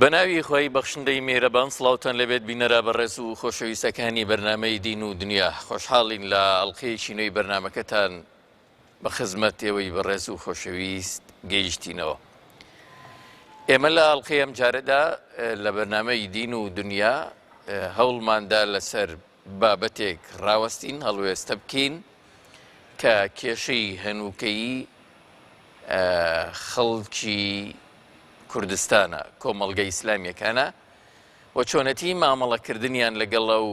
بەناوی خوای بەخشندەی میهرەبان سڵاوتان لێبێت بینەرە بەڕێز و خۆشەویستەکانی بەرنامەی دین و دنیا خۆشحاڵین لە ئەڵلقەیەکی نوێی بەرنامەکەتان بە خزمەت ئێوەی بەڕێز و خۆشەویست گەیشتینەوە. ئێمە لە ئەڵلقەی ئەم جارەدا لە بەرنامەی دین و دنیا هەوڵماندا لەسەر بابەتێک ڕاوەستین هەڵوێستە بکەین کە کێشەی هەنووکەیی خەڵکی کوردستانە، کۆمەڵگە ئیسلامیەکانە و چۆنەتی مامەڵەکردنیان لەگەڵ ئەو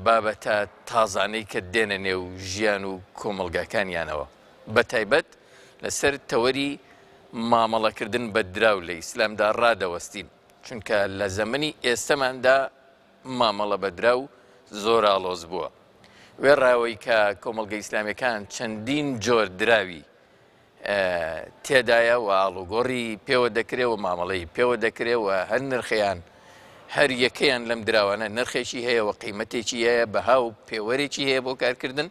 بابەتە تازانەی کە دێنە نێو ژیان و کۆمەڵگاکانیانەوە بە تایبەت لەسەر تەوەری مامەڵەکردن بە دراو لە ئیسلامدا ڕادەوەستین چونکە لە زەمەنی ئێستەماندا مامەڵە بە دراو زۆر ئاڵۆز بووە وێڕاوەی کە کۆمەڵگە ئیسلامیەکان چەندین جۆر دراوی تێدایە و ئاڵوگۆڕی پێوە دەکرێ و مامەڵەی پێوە دەکرێ و هەر نرخیان هەر یەکەیان لەم دراوانە نرخێکی هەیە و قیمەتێکی هەیە بەها و پێوەرێکی هەیە بۆ کارکردن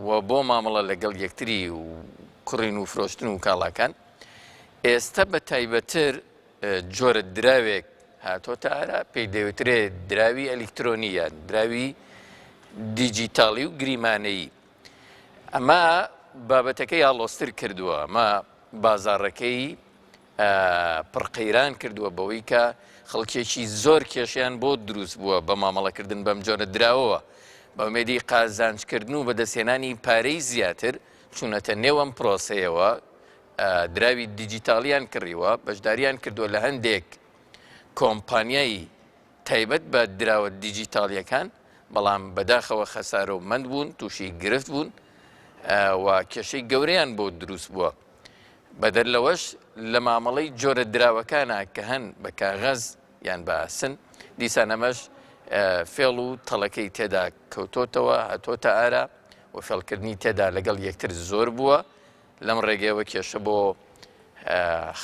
و بۆ مامەڵە لەگەڵ یەکتری و کڕین و فرۆشتن و کاڵاکان ئێستا بە تایبەتر جۆرە دراوێک هاتۆتە ئارا پێی دەوترێ دراوی ئەلیکترۆنی یان دراوی دیجیتاڵی و گریمانەیی ئەمە بابەتەکەی ئاڵۆزتر کردووە، ئەمە بازاڕەکەی پڕقەیران کردووە بەوەی کە خەڵکێکی زۆر کێشیان بۆ دروست بووە بە مامەڵەکردن بەم جۆرە دراوەوە بە ئومێدی قازانجکردن و بەدەستهێنانی پارەی زیاتر چوونەتە نێو ئەم پرۆسەیەوە دراوی دیجیتاڵیان کڕیوە بەشداریان کردووە لە هەندێک کۆمپانیای تایبەت بە دراوە دیجیتاڵییەکان، بەڵام بەداخەوە خەسارە و مەند بوون، تووشی گرفت بوون و کێشەی گەورەیان بۆ دروست بووە. بەدەر لەوەش لە مامەڵەی جۆرە دراوەکانە کە هەن بە کاغەز یان بە ئاسن، دیسان ئەمەش فێڵ و تەڵەکەی تێدا کەوتۆتەوە، هاتۆتە ئارا و فێڵکردنی تێدا لەگەڵ یەکتر زۆر بووە، لەم ڕێگەیەوە کێشە بۆ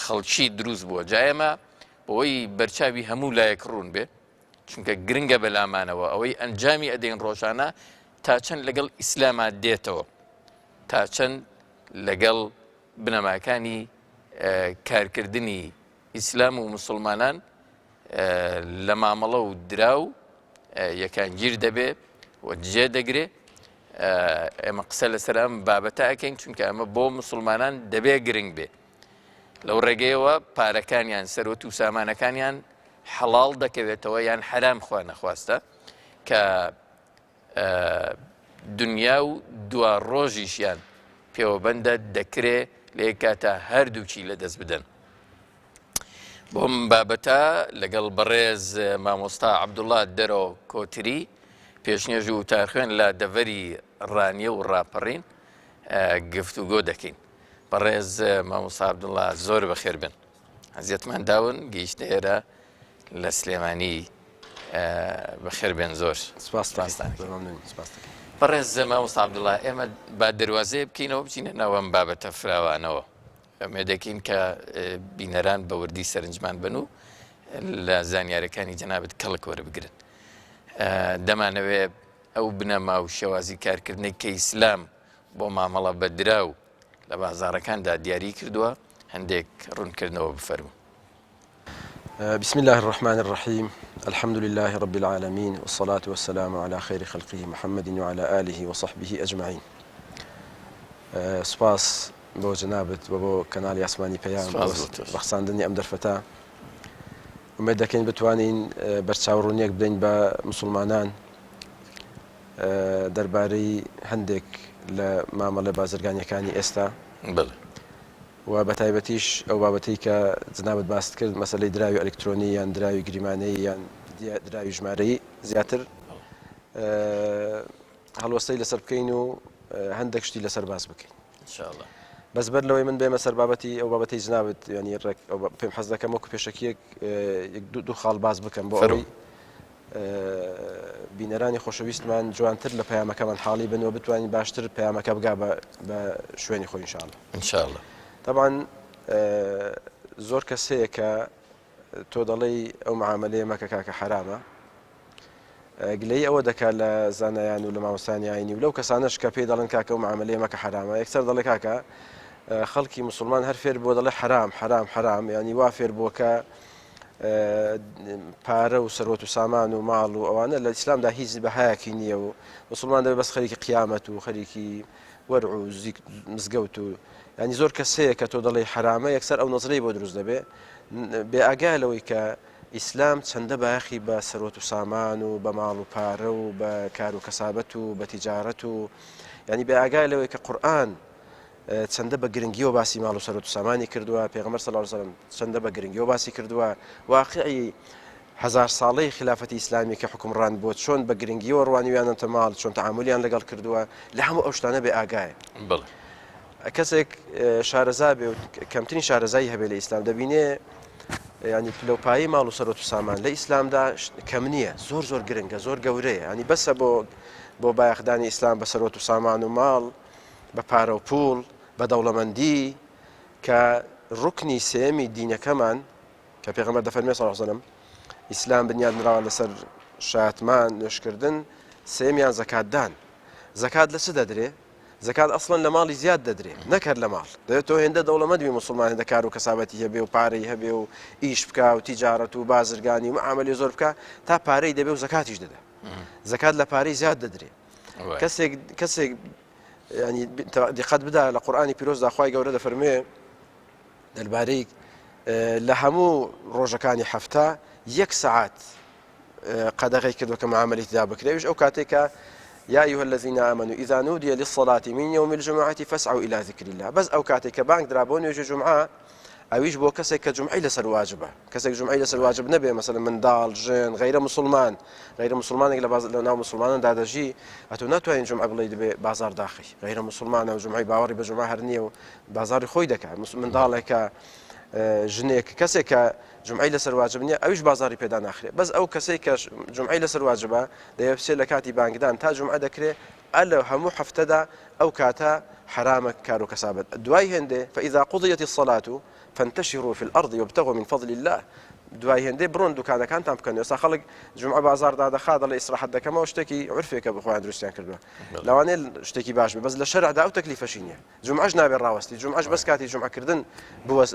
خەڵکی دروست بووە. جا ئێمە بۆی بەرچاوی هەموو لایەک ڕوون بێ چونکە گرنگە بەلامانەوە ئەوەی ئەنجامی ئەدەین ڕۆژانە تا چەند لەگەڵ ئیسلاما دێتەوە تا چەند لەگەڵ بنەماکانی کارکردنی ئیسلام و مسلمانان لە مامەڵە و دراو یەکانگیر دەبێ و جێ دەگرێ ئێمە قسە لەسەر ئەم بابەتە ئەکەین چونکە ئەمە بۆ مسلمانان دەبێ گرنگ بێ لەو ڕێگەیەوە پارەکانیان، سەروەت و سامانەکانیان حەڵاڵ دەکەوێتەوە یان حەرام خوا نەخواستە کە دنیا و دوا ڕۆژیشیان پێوەبەندە دەکرێ لە یەک کاتا هەردووکی لەدەست بدەن. بۆم بابەتە لەگەڵ بەڕێز مامۆستا عەبدوڵا دەرۆ کۆتری پێشنوێژ و وتارخوێن لە دەڤەری ڕانیە و ڕاپەڕین گفتوگۆ دەکەین. بەڕێز مامۆستا عەبدوڵا زۆر بەخێر بن ئەزیەتمان داون گەیشتە ئێرە لە سلێمانی بەخێر بێن زۆر سپاستان بەڕێز مامۆستا عەبدوڵا ئێمە با دەروازەیە بکەینەوە بچینە ناو ئەم بابەتە فراوانەوە ئەمێ دەکەین کە بینەران بە وردی سەرنجمان بن و لە زانیارەکانی جەنابت کەڵک وەربگرن دەمانەوێ ئەو بنەما و شێوازی کارکردنەی کە ئیسلام بۆ مامەڵە بە دراو لە بازاڕەکاندا دیاری کردووە، هەندێک ڕوونکردنەوە بفەرموون. بسم اللە الرحمن الرحیم الحمد للە رب العالمین والصلاة والسلام علی خیر خلقه محمد وعلی آله وصحبه اجمعین سوپاس بۆ جەنابت و بۆ کەناڵی ئاسمانی پەیام بۆ ڕەخساندنی ئەم دەرفەتە ئومێد دەکەین بتوانین بەرچاوڕوونیەک بدەین بە مسوڵمانان دەربارەی هەندێک لە مامەڵە بازرگانیەکانی ئێستا بەڵێ. و بەتایبەتیش ئەو بابەتەی کە جنابت باست کرد مەسەلەی دراوی ئەلکترۆنی یان دراوی گریمانەیی یان دراوی ژمارەیی زیاتر هەڵوەستەی لەسەر بکەین و هەندێک شتی لەسەر باس بکەین. ان شاء الله. بەس بەر لەوەی من بێمە سەر بابەتی ئەو بابەتەی جنابت ینی ڕێک پێم حەز دەکەم وەکو پێشەکیەک دوو خاڵ باس بکەم بۆ ئەوەی بینەرانی خۆشەویستمان جوانتر لە پەیامەکەمان حاڵی بن و بتوانین باشتر پەیامەکە بگا بە شوێنی خۆی ان شاء الله. ان شاء الله. تەبعەن زۆر کەس هەیە کە تۆ دەڵێی ئەو معامەلەیە مەکە کاکە حەرامە گلەیی ئەوە دەکات لە زانایان و لە مامۆستانی ئاینی و لەو کەسانەش کە پێی دەڵێن کاکە ئەو معامەلەیە مەکە حەرامە یەکسەر دەڵێ کاکە. خەڵکی موسڵمان هەر فێر بووە دەڵێ حەرام حەرام حەرام یانی وا فێر بووە کە پارە و سەروەت و سامان و ماڵ و ئەوانە لە ئیسلامدا هیچ بەهایەکی نییە و مسلمان دەبێت بەس خەریکی قیامەت و خەریکی وەرع و مزگەوت و ینی زۆر کەس هەیە کە تۆ دەڵێی حەرامە یەکسەر ئەو نەزرەی بۆ دروست دەبێ بێ ئاگا لەوەی کە ئیسلام چەندە بایەخی بە سەروەت و سامان و بە ماڵ و پارە و بە کار و کەسابەت و بە تیجارەت و ینی بێ ئاگای لەوەی کە قورئان چەندە بە گرنگیەوە باسی ماڵ و سەروەت و سامانی کردووە، پێغەمبەر صلی اللە علیە وسلم چەندە بە گرنگیەوە باسی کردووە، واقعی هەزار ساڵەی خلافەتی ئیسلامی کە حوکمڕان بووە چۆن بە گرنگیەوە ڕوانیویانەتە ماڵ، چۆن تەعامولیان لەگەڵ کردووە، لە هەموو ئەو شتانە بێ ئاگایە. بەڵێ. کەسێک شارەزا بێ و کەمترین شارەزایی هەبێ لە ئیسلام دەبینێ ینی پلەوپایی ماڵ و سەرۆت و سامان لە ئیسلامدا کەم نییە زۆر زۆر گرنگە زۆر گەورەیە ینی بەسە بۆ بۆ بایەخدانی ئیسلام بە سەرۆت و سامان و ماڵ بە پارە و پووڵ، بە دەوڵەمەندی، کە ڕوکنی سێیەمی دینەکەمان، کە پێغەمبەر دەفەرمێ صلی اللە علیه وسلم، ئیسلام بنیاد نراوە لەسەر شایەتمان، نوێژکردن، سێیەمیان زەکاتدان. زەکات لە چ دەدرێ؟ زەکات ئەسڵەن لە ماڵی زیاد دەدرێ، نەک هەر لە ماڵ. دەبێت تۆ هێندە دەوڵەمەند بی موسڵمان هێندە کار و کەسابەتی هەبێ و پارەی هەبێ و ئیش بکا و تیجارەت و بازرگانی و معامەلەی زۆر بکا تا پارەی دەبێ و زەکاتیش دەدا. زەکات لە پارەی زیاد دەدرێ. کەسێک کەسێک ینی دیقەت بدا لە قورآانی پیرۆزدا خوای گەورە دەفەرموێ دەربارەی لە هەموو ڕۆژەکانی هەفتە یەک سەعات قەدەغی کردو کە معاملەی تدا بکرێ ئەو کاتێکە يا أيها الذين آمنوا إذا نودي للصلاة من يوم الجمعة فاسعوا إلى ذكر الله بس أو کاتێک کە بانگ درا بۆ نوێژی جمعە ئەویش بۆ کەسێک کە جومعەی لەسەر واجبە، کەسێک جومعەی لەسەر واجب نەبێ مەسەلەن منداڵ، ژن، غەیرە موسڵمان، غەیرە موسڵمانێک لە باز لە ناو موسڵماناندا دەژی، ئەتۆ ناتوانین جومعە بڵێی دەبێ بازاڕ داخەی، غەیرە موسڵمانە و جومعەی باوەڕی بە جومعە هەر نییە و بازاڕی خۆی دەکا، منداڵێکە، ژنێک، کەسێک کە جومعەی لەسەر واجب نییە ئەویش بازاڕی پێدا ناخرێ، بەس ئەو کەسەی کە جومعەی لەسەر واجبە دەبێ بچێ لە کاتی بانگدان تا جومعە دەکرێ ئە لە هەموو هەفتەدا ئەو کاتە حەرامە کار و کەسابەت دوای هێندێ فإذا قضیت الصلاة فانتشروا في الأرض وابتغوا من فضل الله دوای هێندێ بڕۆن دوکانەکانتان بکەن ئێستا خەڵک جمعە بازار دادەخا دەڵێ ئیسراحەت دەکەمەوە شتێکی عرفێکە بە خۆیان دروستیان کردووە لەوانەیە شتێکی باش بێ بەس لە شەرعدا ئەو تەکلیفەشی نییە جومعەش نابێ ڕاوەستی جومعەش بەس کاتی جومعەکردن بوەس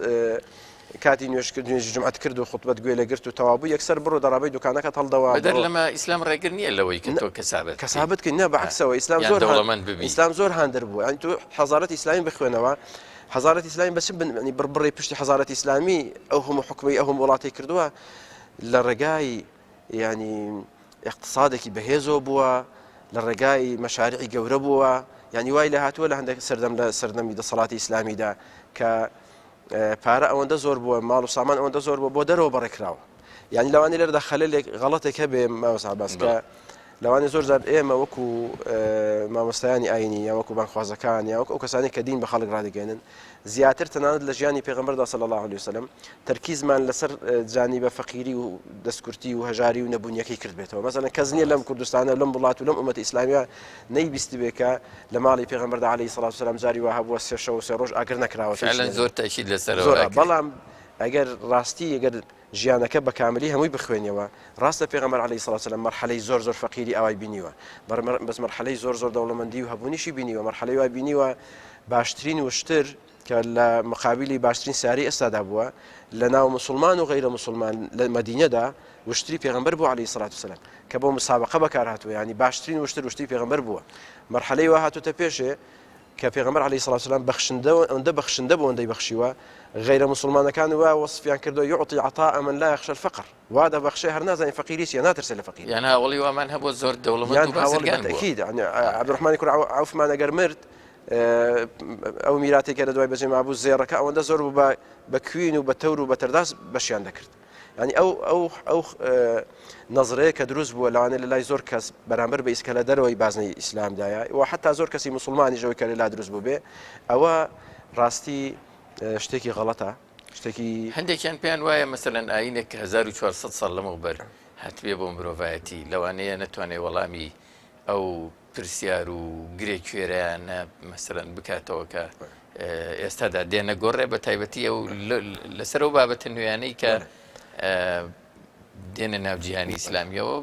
کاتی نوێژکرد نوێژی جومعەت کرد و خوتبەت گوێ لێ گرت و تەواو بوو یەکسەر بڕۆ دەڕابەی دوکانەکەت هەڵدەوە بەدەر لەمە ئیسلام ڕێگر نییە لەوەی کە تۆ کەسابەت بکەی. کەسابەت بکەی نا بەعەکسەوە ئیسلام یان زۆر هان دەوڵەمەند ببی. ئیسلام زۆر هاندەر بووە یانی تۆ حەزارەتی ئیسلامی بخوێنەوە حەزارەتی ئیسلامی بە چ بن یانی بڕبڕەی پشتی حەزارەتی ئیسلامی ئەو هەموو حوکمەی ئەو هەموو وڵاتەی کردووە لە ڕێگای یانی ئیقتسادێکی بەهێزەوە بووە، لە ڕێگای مەشاریعی گەورە بووە، یانی وای لێ هاتووە لە هەندێک سەردەم لە سەردەمی دەسەڵاتی ئیسلامیدا کە پارە ئەوەندە زۆر بووە، ماڵ و سامان ئەوەندە زۆر بووە بۆ دەرەوە بەڕێکراوە. یانی لەوانەیە لێرەدا خەلەلێک غەڵەتێک هەبێ مامۆستا عەباس کە لەوانەیە زۆر جار ئێمە وەکو مامۆستایانی ئاینی یا وەکو بانگخوازەکان یا وەکو ئەو کەسانی کە دین بە خەڵک ڕادەگەێنن زیاتر تەنانەت لە ژیانی پێغەمبەردا صلی اللە علیه وسلم تەرکیزمان لەسەر جانیبە فەقیری و دەستکورتی و هەژاری و نەبوونیەکەی کرد بێتەوە مەسەلەن کەس نییە لەم کوردستانە لەم وڵات و لەم ئومەتی ئیسلامیە نەیبیستبێ کە لە ماڵی پێغەمبەردا علیه الصلاة والسلام جاری وا هەبووە سێ شەو و سێ ڕۆژ ئاگر نەکراوە فعلا زۆر تەئکید لەسەرەوە زۆر بەڵام ئەگەر ڕاستی ئەگەر ژیانەکە بە کاملی هەمووی بخوێنیەوە ڕاستە پێغەمبەر علیه الصلاة والسلام مەرحەلەی زۆر زۆر فەقیری ئاوای بینیوە بەس مەرحەلەی زۆر زۆر دەوڵەمەندی و هەبوونیشی بینیوە مەرحەلەی وای بینیوە باشترین وشتر کە لە مقابلی باشترین سیارەی ئێستادا بووە لە ناو مسلمان و غەیرە مسلمان لە مەدینەدا وشتری پێغەمبەر بوو علیه الصلاة والسلام کە بۆ مسابقە بەکار هاتووە ینی باشترین وشتر وشتری پێغەمبەر بووە مەرحەلەی وا هاتوتە پێشێ کە پێغەمبەر علیه الصلاة والسلام بەخشندە ئەوەندە بەخشندە بۆ ئەوەندەی بەخشیوە غەیرە مسلمانەکان وا وەسفیان کردووە یعطی عطاء من لا یخشى الفقر وا دەبەخشێ هەر نازانین فەقیری چیە ناترسێ لە فەقیری. یان هاوەڵی وامان هەبووە زۆر دەوڵەمەند یان و هاوەڵی بازرگان بووە. بەتەئکید یانی عەبدولڕەحمانی کوڕ عەوفمان ئەگەر مرد ئەو میراتێک کە لە دوای بەجێ مابوو زێڕەکە ئەوەندە زۆر بوو بە بە کوین و بە تەور و بە تەرداس بەشیان دەکرد یعنی ئەو ئەو ئەو نەزرەیە کە دروست بووە لەوانەیە لە لای زۆر کەس بەرامبەر بە ئیسکە لە دەرەوەی بازنەی ئیسلامدایە و حتا زۆر کەسی مسلمانیش ئەوەی کە لە لا دروست بوو بێ ئەوە ڕاستی شتێکی غەڵەتە شتێکی. هەندێکیان پێیان وایە مەسەلەن ئایینێک کە 1400 ساڵ لەمەوبەر هاتبێ بۆ مرۆڤایەتی لەوانەیە نەتوانێ وەڵامی ئەو پرسیار و گرێ کوێرەیانە مەسەلەن بکاتەوە کە ئێستادا دێنە گۆڕێ بە تایبەتی ئەو لەسەر ئەو بابەتە نوێیانەی کە دێنە ناو جیهانی ئیسلامیەوە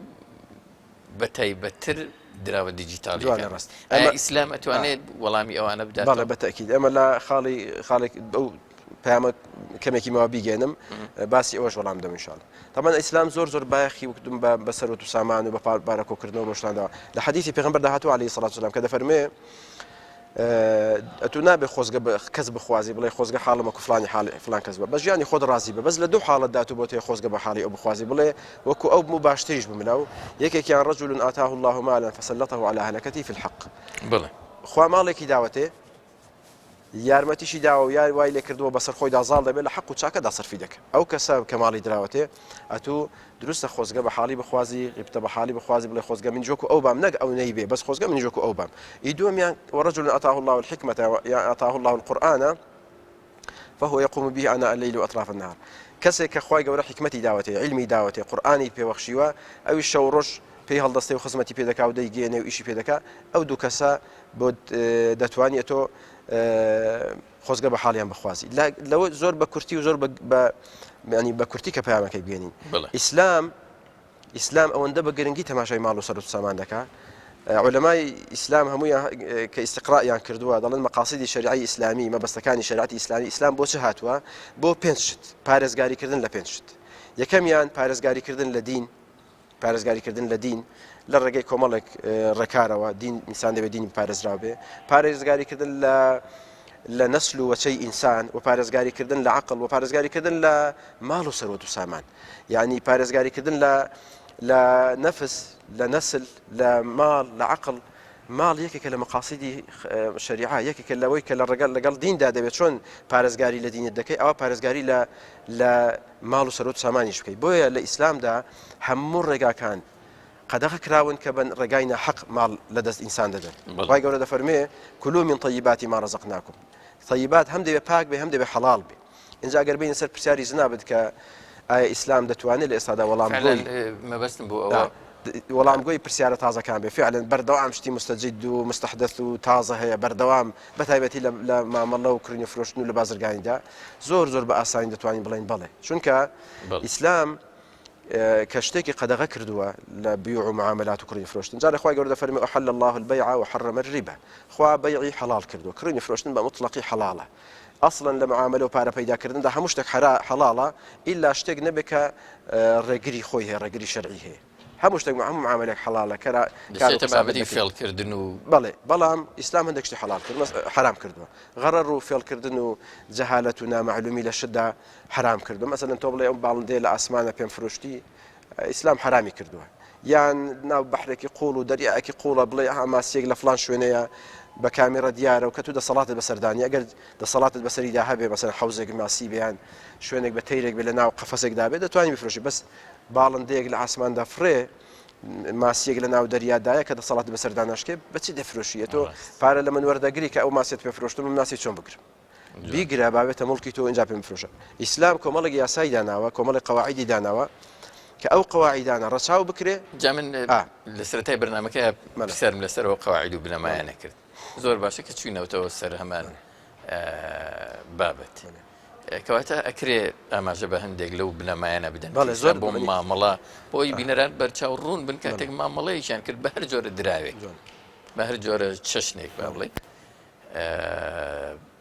بە تایبەتتر دراوە دیجیتاڵیەکان. ئایا ئیسلام ئەتوانێت وەڵامی ئەوانە بدات؟ بەڵێ بەتەکید ئەمە لە خاڵی خاڵێک ئەو پەیامە کەمێکی ماوە بیگەێنم باسی ئەوەش وەڵام دەم انشاءاللە تەمان ئیسلام زۆر زۆر بایەخی وکردم بە بە سەروەت و سامان و بە پارە کۆکردنەوە بۆ شتاندا لە حەدیثی پێغەمبەردا هاتووە عەلەیهی سڵات وسلام کە دەفەرموێ ئەتو نابێ خۆزگە کەس بخوازی بڵێ خۆزگە حاڵمە کوفلانی حاڵ فلان کەس بە بە ژیانی خۆت ڕازی بە بەس لە دوو حاڵەتدا تو بۆ تێ خۆزگە بە حاڵی ئەو بخوازی بڵێ وەکو ئەو بم و باشتریش بم لەو یەکێکیان رجل آتاه الله مالا فسلطه على هلكته في الحق بڵێ خوا ماڵێکی داوەتێ یارمەتیشی داوە و یار وای لێکردووە بەسەر خۆیدا زاڵ دەبێت لە حەق و چاکەدا سەرفی دەکە ئەو کەسە کە ماڵی دراوەتێ ئەتوو دروستە خۆزگە بە حاڵی بخوازی غیبتە بە حاڵی بخوازی بڵێ خۆزگە من وەکو ئەو بام نەک ئەو نەیبێ بەس خۆزگە من وەکو ئەو بام ئی دووەمیان ورجل أعطاه الله الحكمة أعطاه الله القرآن فهو يقوم به آناء الليل وأطراف النهار کەسێک کە خوای گەورە حیکمەتی داوەتێ عیلمی داوەتێ قورئانی پێوەخشیوە ئەویش شەو ڕۆژ پێی هەڵدەستێ و خزمەتی پێ دەکا و دەیگەیەنێ و ئیشی پێ دەکا ئەو دوو کەسە بۆ دەتوانی ئەتۆ خۆزگە بە حاڵیان بخوازی لەوە زۆر بە کورتی و زۆر بە ینی بە کورتی کە پەیامەکەی بگەێنین ئیسلام ئیسلام ئەوەندە بە گرنگی تەماشای ماڵ و سەروەت و سامان دەکا عولەمای ئیسلام هەموویان کە ئیستقرائیان کردووە دەڵێن مەقاسیدی شەریعەی ئیسلامی مەبەستەکانی شەریعەتی ئیسلامی ئیسلام بۆ چ هاتووە بۆ پێنج شت پارێزگاریکردن لە پێنج شت یەکەمیان پارێزگاریکردن لە دین پارێزگاریکردن لە دین لە ڕێگەی کۆمەڵێک ڕێکارەوە دین ئینسان دەبێت دینی پارێزراو بێ پارێزگاریکردن لە لە نەسل و وەچەی ئینسان و پارێزگاریکردن لە عقل و پارێزگاریکردن لە ماڵ و سەروەت و سامان یعنی پارێزگاریکردن لە لە نەفس لە نەسل لە ماڵ لە عقل ماڵ یەکێکە لە مقاصدی شەریعە یەکێکە لەوەی کە لە ڕێگەل لەگەڵ دیندا دەبێت چۆن پارێزگاری لە دینت دەکەی ئەوە پارێزگاری لە لە ماڵ و سەروەت سامانیش بکەیت بۆیە لە ئیسلامدا هەموو ڕێگاکان قەدەغە کراون کە بە ڕێگای ناحەق ماڵ لە دەست ئینسان دەدەن. خوای گەورە دەفەرموێ، کلوا من طیبات ما رزقناکم. طیبات هەم دەبێ پاک بێ هەم دەبێ حەڵاڵ بێ. ئینجا ئەگەر بێینە سەر پرسیاری جنابت کە ئایا ئیسلام دەتوانێت لە ئێستادا وەڵامگۆی مەبەستم بۆ ئەوە وەڵامگۆی پرسیارە تازەکان بێ فعلا بەردەوام شتی مستجد و مستحدث و تازە هەیە بەردەوام بە تایبەتی لە مامەڵە و کڕین و فرۆشتن و لە بازرگانیدا زۆر زۆر بە ئاسانی دەتوانین بڵێین بەڵێ چونکە ئیسلام کە شتێکی قەدەغە کردووە لە بیوع و معاملات و کڕین فرۆشتن جا لە خوای گەورە دەفەرمێ احل الله البيع وحرم الربا خوا بەیعی حەڵاڵ کردووە کڕین و فرۆشتن بە مطلقی حەڵاڵە ئەسڵەن لە معاملە و پارە پەیداکردندا هەموو شتێک حرا حەڵاڵە ئیلا شتێک نەبێت کە ڕێگری خۆی هەیە ڕێگری شەرعی هەیە هەموو شتێک هەموو معاملێک حەڵاڵە کەرا دەچێتە بابەتی فێڵکردن و بەڵێ بەڵام ئیسلام هەندێک شتی حەڵاڵ کرد حرام کردووە غەڕەر و فێڵکردن و جەهالەت و نامەعلومی لە شتدا حەرام کردووە مەسەلەن تۆ بڵێ ئەو باڵندەیە لە ئاسمانە پێم فرۆشتی ئیسلام حرامی کردووە یان ناو بەحرێکی قوڵ و دەریایەکی قوڵە بڵێ ئەها ماسیەک لە فلان شوێنەیە بە کامیڕە دیارە و کە تو دەسەڵاتت بەسەردانی ئەگەر دەسەڵاتت بەسەریدا هەبێ مەسەلەن حەوزێک ماسی بیان شوێنێک بە تەیرێک بێ لە ناو قەفەسێکدا بێ دەتوانانی بفرۆشی بەس باڵندەیەک لە ئاسماندا فڕێ ماسیەک لە ناو دەریادایە کە دەسەڵات بەسەردا ناشکێ بەچی دەفرۆشیە تۆ پارە لە من وەردەگری کە ئەو ماسیت پێ فرۆشتم من ناسی چۆن بگرم بیگرە با بێتە موڵکی تۆ ئینجا پێم بفرۆشە ئیسلام کۆمەڵێک یاسای داناوە کۆمەڵێک قەواعیدی داناوە کە ئەو قەواعیدانە ڕەچاو بکرێ جا من لە سەرەتای بەرنامەکە پرسیارم لەسەر ئەو قەواعید و بنەمایانە کرد زۆر باشە کە چوینەوتەوە سەر هەمان بابەت کەواتە ئەکرێ ئاماژە بە هەندێک لەو بنەمایانە بدەن بەڵێ زۆر بۆ مامەڵە بۆی بینەران بەرچاو ڕوون بن کاتێک مامەڵەیەکیان کرد بە هەر جۆرە دراوێک بە هەر جۆرە چەشنێک با بڵێ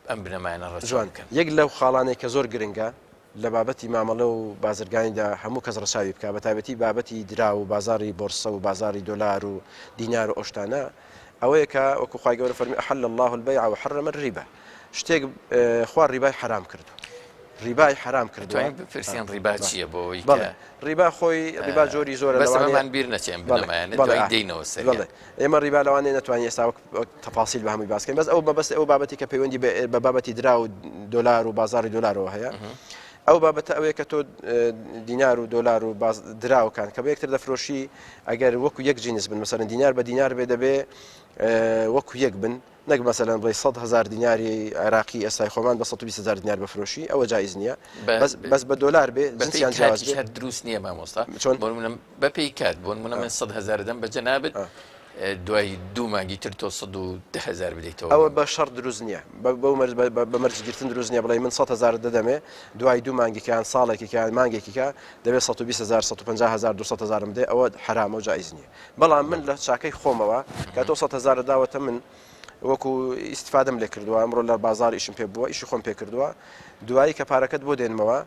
ئەم بنەمایانە ڕەچاو جوان بکەن. یەک لەو خاڵانەی کە زۆر گرنگە لە بابەتی مامەڵە و بازرگانیدا هەموو کەس ڕەچاوی بکا بە تایبەتی بابەتی دراو و بازاڕی بۆرسە و بازاڕی دۆلار و دینار و ئەو شتانە ئەوەیە کە وەکو خوای گەورە فەرمی احل الله البیع وحرم الربا شتێک خوا ڕیبای حەرام کردو ڕیبای حەرام کردووە توانین بپرسین ڕیبا چییە بۆ ئەوەی بەڵێ ڕیبا خۆی ڕیبا جۆری زۆرە بەس ئەمەمان بیر نەچێ ئەم بنەمایانە دوای دێینەوە سەریان. بەڵێ ئێمە ڕیبا لەوانەیە نەتوانین ئێستا وەک تەفاسیل بە هەمووی باس کەین بەس ئەو مەبەست ئەو بابەتی کە پەیوەندی بە بابەتی دراو و دۆلار و بازاڕی دۆلارەوە هەیە ئەو بابەتە ئەوەیە کە تۆ دینار و دۆلار و دراوەکان کە بە یەکتر دەفرۆشی ئەگەر وەکو یەک جینس بن مەسەلەن دینار بە دینار بێ دەبێ وەکو یەک بن نەک مەسەلەن بڵێی 100 هەزار دیناری عێراقی ئێستای خۆمان بە 120 هەزار دینار بفرۆشی ئەوە جایز نییە بەس بەس بە دۆلار بێ جنسیان جیاواز بێ هەر دروست نییە مامۆستا چۆن بۆ نمونە بەپێی کات بۆ نمونە من 100 هەزار دەم بە جەنابت. دوای دوو مانگی تر تۆ 110 هەزار بدەیتەوە ئەوە بە شەڕ دروست نییە بەو مەرج بە مەرج گرتن دروست نییە بڵێ من 100 هەزار دەدەمێ دوای دوو مانگێکیان ساڵێکیان مانگێکیکە دەبێت 120 هەزار 150 هەزار 200 هەزارم بدەی ئەوە حەرامە و جایز نییە بەڵام من لە چاکەی خۆمەوە کە تۆ 100 هەزار داوەتە من وەکو ئیسیفادەم لێ کردووە ئەمڕۆ لە بازار ئیشم پێ بووە ئیشی خۆم پێ کردووە دوایی کە پارەکەت بۆ دێنمەوە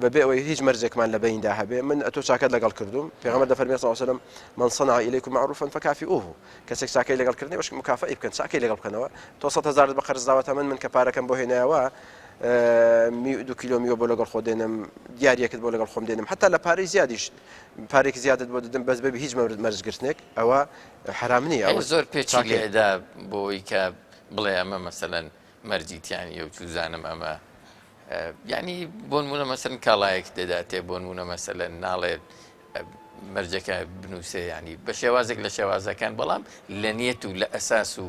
بەبێ ئەوەی هیچ مەرجێکمان لە بەیندا هەبێ من ئەتۆ چاکەت لەگەڵ کردوم پێغەمبەر دەفەرمێ صلی الله علیه و سلم من صنع الیکم معروفا فکافئوه کەسێک چاکەی لەگەڵ کردنی بەش مکافئەی بکەن چاکەی لەگەڵ بکەنەوە تۆ 100 هەزارت بە قەرز داوەتە من من کە پارەکەم بۆ هێنایەوە دو کیلۆ میوە بۆ لەگەڵ خۆ دێنم دیارەکەت بۆ لەگەڵ خۆم دێنم حتا لە پارەی زیادیش پارێکی زیادت بۆ دەدەم بەس بەبی هیچ مەرج گرتنێک ئەوە حرام نییە ئەوە زۆر پێچی لێدا بۆی کە بڵێ ئەمە مەسەلەن مەرجی تیانە و چوزانم ئەمە یانی بۆنمونە مەسەن کاڵایەک دەداتێ بۆنمونە مەسەلەن ناڵێ مەرجەکە بنووسێ ینی بە شێوازێک لە شێوازەکان بەڵام لە نیەت و لە ئەساس و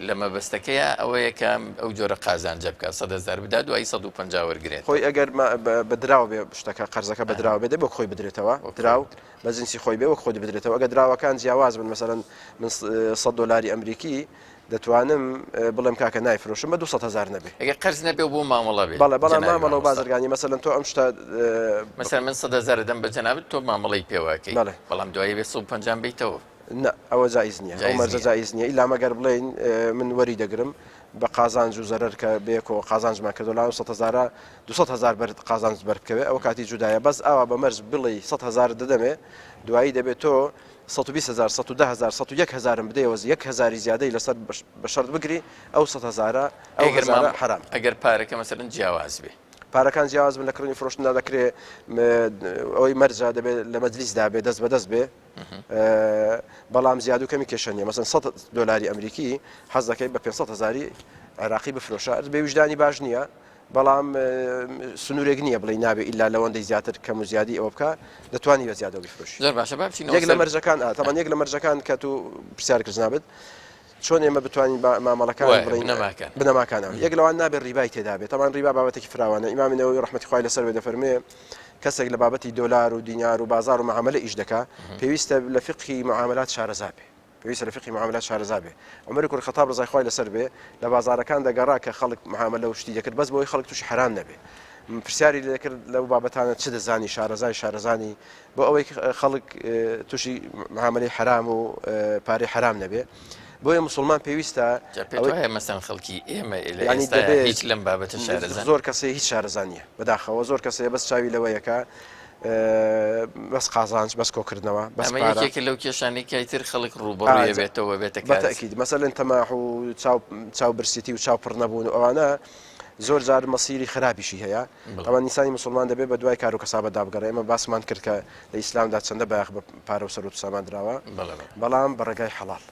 لە مەبەستەکەیە ئەوەیە کە ئەو جۆرە قازانجە بکە 100 بدا دوای 150 وەرگێت خۆی ئەگەر بە دراو بێ شتەکە قەرزەکە بە دراو بێ دەبێ خۆی بدرێتەوە دراو بە جنسی خۆی بێ وەک خۆی بدرێتەوە ئەگە دراوەکان جیاواز بن مەسەلەن من 100 دلاری ئەمریکی دەتوانم بڵێم کاکە نایفرۆشم بە 200 هەزار نەبێ. ئەگەر قەرز نەبێ و بۆ مامەڵە بێ. بەڵێ بەڵام مامەڵە و بازرگانی مەسەلەن تۆ ئەم شتە. مەسەلەن من 100 هەزار دەم بە جەنابت تۆ مامەڵەی پێوە ئەکەی بەڵام دوایی بێ 150 بیتەوە. نا ئەوە جائیز نییە ئەو مەرجە جائیز نییە ئیلا مەگەر بڵێین من وەری دەگرم بە قازانج و زەرەر کە بەیەکەوە قازانجمان کردو لام 100 هەزارە 200 هەزار بەر قازانج بەر بکەوێ ئەو کاتی جودایە بەس ئاوا بە مەرج بڵێ 100 هەزار دەدەمێ دوایی دەبێت تۆ 120 هەزار، 110 هەزار، 101 هەزارم بدەیەوە یەک هەزاری زیادەی لەسەر بە شەرت بگری ئەو 100 هەزارە ئەو هەزارە حەرام. ئەگەر پارەکە مەسەلەن جیاواز بێ. پارەکان جیاواز بن لە کڕین و فرۆشتندا دەکرێ ئەوەی مەرجە دەبێت لە مەجلیسدا بێ دەست بە دەست بێ بەڵام زیاد و کەمی کێشە نییە مەسەن 100 دۆلاری ئەمریکی حەز دەکەی بە 500 هەزاری عێراقی بفرۆشە بێ ویژدانی باش نییە بەڵام سنوورێک نییە بڵێی نابێ ئیلا لەوەندەی زیاتر کەم و زیادی ئەوە بکا دەتوانی بە زیادەوە بیفرۆشی. زۆر باشە با بچینەوە یەک لە مەرجەکان ئا تەبعەن یەک لە مەرجەکان کە تو پرسیار کرد جنابت چۆن ئێمە بتوانین با مامەڵەکان وایە بڵێین بنەماکان. بنەماکانەوە یەک لەوان نابێ ڕیبای تێدا بێ تەبعەن ڕیبا بابەتێکی فراوانە ئیمامی نەوەوی ڕەحمەتی خوای لەسەر بێ دەفەرموێ کەسێک لە بابەتی دۆلار و دینار و بازاڕ و معامەلە ئیش دەکا پێویستە لە فیقهی معامەلات شارەزا بێ پێویستە لە فیقهی معاملات شارەزا بێ. عومەری کوڕی خەتاب ڕەزای خوای لەسەر بێ لە بازاڕەکان دەگەڕا کە خەڵک معامەلە و شتی دەکرد بەس بۆی خەڵک تووشی حەرام نەبێ. پرسیاری لێ دەکرد لەو بابەتانە چ دەزانی شارەزای شارەزانی بۆ ئەوەی خەڵک تووشی معامەلەی حەرام و پارەی حەرام نەبێ. بۆیە موسڵمان پێویستە جا پێت وایە مەسەن خەڵکی ئێمە لە ئێستا هیچ لەم بابەتە شارەزا زۆر کەسێ هیچ شارەزا نییە بەداخەوە زۆر کەسێ بەس چاوی لەوەیەکە بەس قازانج بەس کۆکردنەوە بەس ئەمە یەکێکە لەو کێشانەی کە ئیتر خەڵک ڕووبەڕووی ئەبێتەوە بێتە کار. بەتەئکید مەسەلەن تەماح و چاو چاو برسێتی و چاو پڕ نەبوون و ئەوانە زۆر جار مەسیری خراپیشی هەیە ئەوە نیسانی مسلمان دەبێت بە دوای کار و کەسابەتدا بگەڕێ ئێمە باسمان کرد کە لە ئیسلامدا چەندە بایەخ بە پارە و سەروەت و سامان دراوە بەڵام بە ڕێگای حەڵاڵ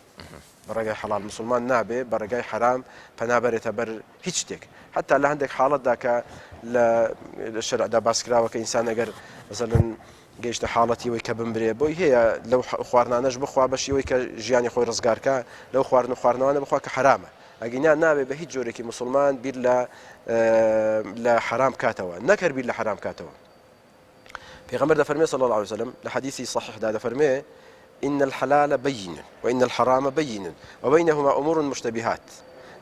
بە ڕێگای حەڵاڵ موسڵمان نابێ بە ڕێگای حەرام پەنا بەرێتە بەر هیچ شتێک حتا لە هەندێک حاڵەتدا کە لە شەرعدا باس کراوە کە ئینسان ئەگەر مەسەلەن گەیشتە حاڵەتی ئەوەی کە بمرێ بۆی هەیە لەو خواردنانەش بخوا بە شێوەی کە ژیانی خۆی ڕزگارکە لەو خواردن و خواردنەوانە بخوا کە حەرامە ئەگینا نابێ بە هیچ جۆرێکی موسڵمان بیر لە لە حەرام بکاتەوە نەک هەر بیر لە حەرام بکاتەوە پێغەمبەر دەفەرمێ صلی الله علیه وسلم لە حەدیثی صحیحدا دەفەرمێ إن الحلال بين وإن الحرام بين وبينهما أمور مشتبهات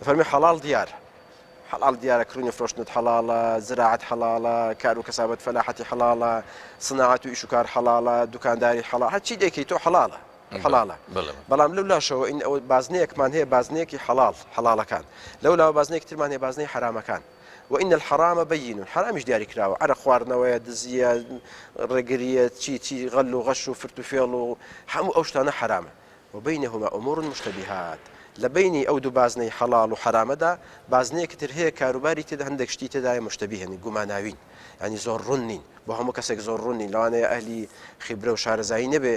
دەفەرمێ حەڵاڵ دیار حەڵاڵ دیارە کڕین و فرۆشتنت حەڵاڵە زراعەت حەڵاڵە کار و کەسابەت فەلاحەتی حەڵاڵە سناعەت و ئیش و کار حەڵاڵە دوکانداری حەڵاڵ هەرچی دەیکەی تۆ حەڵاڵە حەڵاڵە بەڵام لەو لاشەوە ئین ئەو بازنەیەکمان هەیە بازنەیەکی حەڵاڵ حەڵاڵەکان لەو لاوە بازنەیەکی ترمان هەیە بازنەی حەرامەکان وان الحرام بین، حەرامیش دیاری کراوە، عەرەق خواردنەوەیە، دزییە، ڕێگرییە، چی چی، غەل و غەش و فرت و فێڵ و هەموو ئەو شتانە حەرامە. وبینهما امور مشتبهات، لە بەینی ئەو دوو بازنەی حەڵاڵ و حەرامەدا بازنەیەکی تر هەیە کاروباری تێدا هەندێک شتی تێدایە مشتبیهن، گوماناوین، یانی زۆر ڕوون نین، بۆ هەموو کەسێک زۆر ڕوون نین، لەوانەیە ئەهلی خیبرە و شارەزایی نەبێ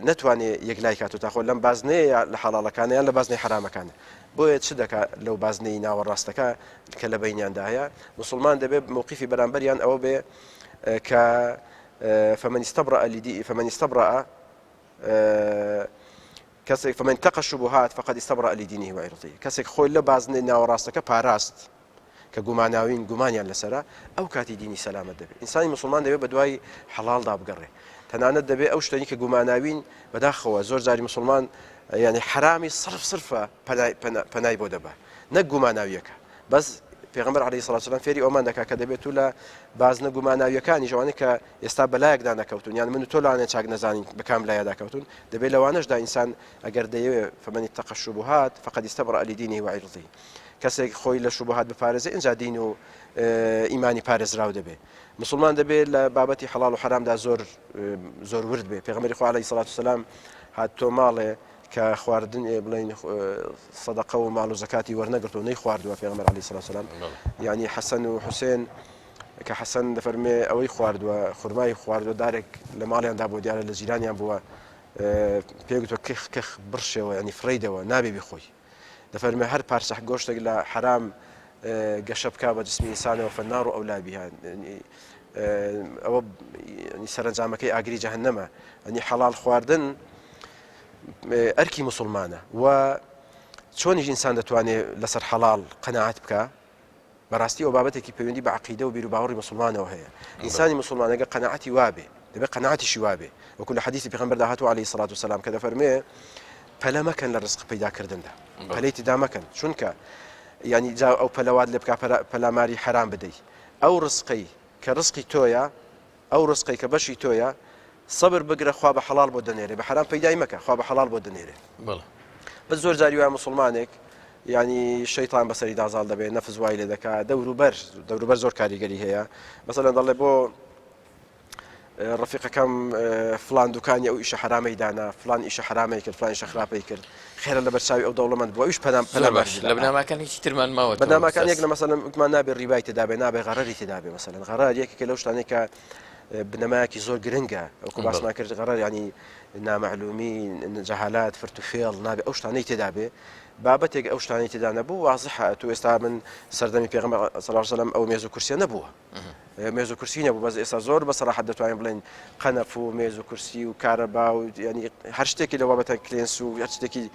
نەتوانێ یەکلای کاتەوە تاخۆ لەم بازنەیە لە حەڵاڵەکانە یان لە بازنەی حەرامەکانە. بۆیە چ دەکا لەو بازنەی ناوەڕاستەکە کە لە بەینیاندا هەیە موسڵمان دەبێ مەوقیفی بەرامبەریان ئەوە بێ کە فمن استبرأ لدي فمن استبرأ کەسێک فمن اتقى الشبهات فقد استبرأ لدينه وعرضه کەسێک خۆی لە بازنەی ناوەڕاستەکە پاراست کە گوماناوین گومانیان لەسەرە ئەو کاتی دینی سەلامەت دەبێت ئینسانی مسلمان دەبێت بە دوای حەڵاڵدا بگەڕێ تەنانەت دەبێت ئەو شتەنی کە گوماناوین بەداخەوە زۆر جاری مسلمان. یعنی حرامی صرف صرفە پەنای بۆ دەبا نەک گوماناویەکە بەس پێغمبەر علیه الصلاة والسلام فێری ئەومان دەکا کە دەبێت و لە بازنە گوماناویەکانی ژوانە کە ئێستا بەلایەکدا نەکەوتون یان من و تۆ لانێ چاک نەزانین بەکام لایەدا کەوتون دەبێت لەوانەشدا ئینسان ئەگەر دەیەوێ فمن اتقى الشبهات فقد استبرأ لدينه وعرضه کەسێک خۆی لە شوبهات بپارێزێ ئینجا دین و ئیمانی پارێزراو دەبێ مسلمان دەبێت لە بابەتی حەڵال و حەرامدا زۆر زۆر ورد بێ پێغەمبەری خوا عەلەیهی سەڵات وسەلام هات تۆ ماڵێ کە خواردن بڵین سەدەقە و ماڵ و زەکاتی وەرنەگرتو نەی خواردووە پێغەمبەر عەلەیهی سەڵات وسەلام یعنی حەسەن و حوسێن کە حەسەن دەفەرمێ ئەوەی خواردووە خورمای خواردووە دارێک لە ماڵیاندا بۆ دیارە لە جیرانیان بووە پێگوتوە کخ کخ بڕشێوە ینی فڕیدەوە نابێ بیخۆی دەفەرمێ هەر پارچە گۆشتێک لە حەرام گەشە بکا بە جسمی ئینسانەوە فالنار اولی بها ئەوە سەرەنجامەکەی ئاگری جەهەنەمە ئەنی حەڵال خواردن ئەرکی مسلمانە و چۆنیش ئینسان دەتوانێت لەسەر حەڵال قەناعەت بکە بەڕاستی ئەو بابەتێکی پەیوەندی بە عەقیدە و بیروباوەڕی موسڵمانەوە هەیە. ئینسانی موسڵمان ئەگەر قەناعەتی وابێ، دەبێ قەناعەتیشی وابێ. وەکو لە حەدیسی پێغەمبەردا هاتووە عەلەیهی سەڵات وسەلام کە دەفەرموێ پەلە مەکەن لە ڕزق پەیداکردندا، پەلەی تێدا مەکەن، چونکە یانی جا ئەو پەلە وات لێ بکا پەلاماری حەرام بدەی. ئەو ڕزقەی کە ڕزقی تۆیە، ئەو ڕزقەی کە بەشی تۆیە سەبر بگرە خوا بە حەڵاڵ بۆت دەنێرێ بە حەرام پەیدای مەکە خوا بە حەڵاڵ بۆت دەنێرێ بەڵێ. بەس زۆر جاری وایە موسڵمانێک یانی شەیتان بەسەریدا زاڵ دەبێ نەفس وای لێ دەکا دەوروبەر دەوروبەر زۆر کاریگەری هەیە مەسەلەن دەڵێ بۆ ڕفیقەکەم فلان دوکانی ئەو ئیشە حرامەی دانا فلان ئیشە حرامەی کرد فلان ئیشە خراپەی کرد خێرە لەبەر چاوی ئەو دەوڵەمەند بووە ئەویش پەنام زۆر باش لە بنەماکان هیچی ترمان ماوەتەوە بنەماکان یەک لە مەسەلەن وتمان نابێ ڕیبای تێدا بێ نابێ غەرەری تێدا بێ مەسەلەن غەرەر یەکێکە لەو شتانەی کە بنەمایەکی زۆر گرنگە وەکو باسمان کرد غەرەر ینی نامەعلومی جەهالات فرت و فێڵ نابێ ئەو شتانەی تێدا بێ بابەتێک ئەو شتانەی تێدا نەبوو وازحە تو ئێستا من سەردەمی پێغەمبەر صلی الله علیه وسلم ئەو مێز و کورسیە نەبووە مێز و کورسی نەبوو بەس ئێستا زۆر بە سەراحەت دەتوانین بڵێن قەنەف و مێز و کورسی و کارەبا و ینی هەر شتێکی لە بابەتە کلێنس و هەر شتێکی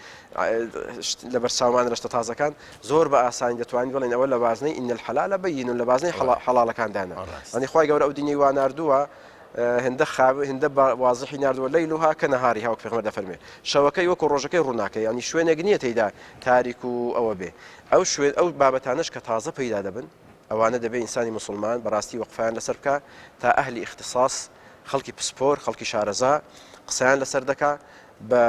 لەبەر چاومان رەشتە تازەکان زۆر بە ئاسانی دەتوانین بڵێن ئەوە لە بازنەی إن الحلال بين لە بازنەی حەڵاڵەکاندانە ئەنی خوای گەورە ئەو دینی وا ناردووە هندە خاو هندە وازحی ناردووە ليلها كنهارها وەک پێغەمبەر دەفەرمێ شەوەکەی وەکو ڕۆژەکەی ڕووناکە ینی شوێنێک نییە تێیدا تاریک و ئەوە بێ ئەو شوێن ئەو بابەتانش کە تازە پەیدا دەبن ئەوانە دەبێ ئینسانی موسڵمان بەڕاستی وەقفیان لەسەر بکا تا ئەهلی ئیختیساس خەڵکی پسپۆر خەڵکی شارەزا قسەیان لەسەر دەکا بە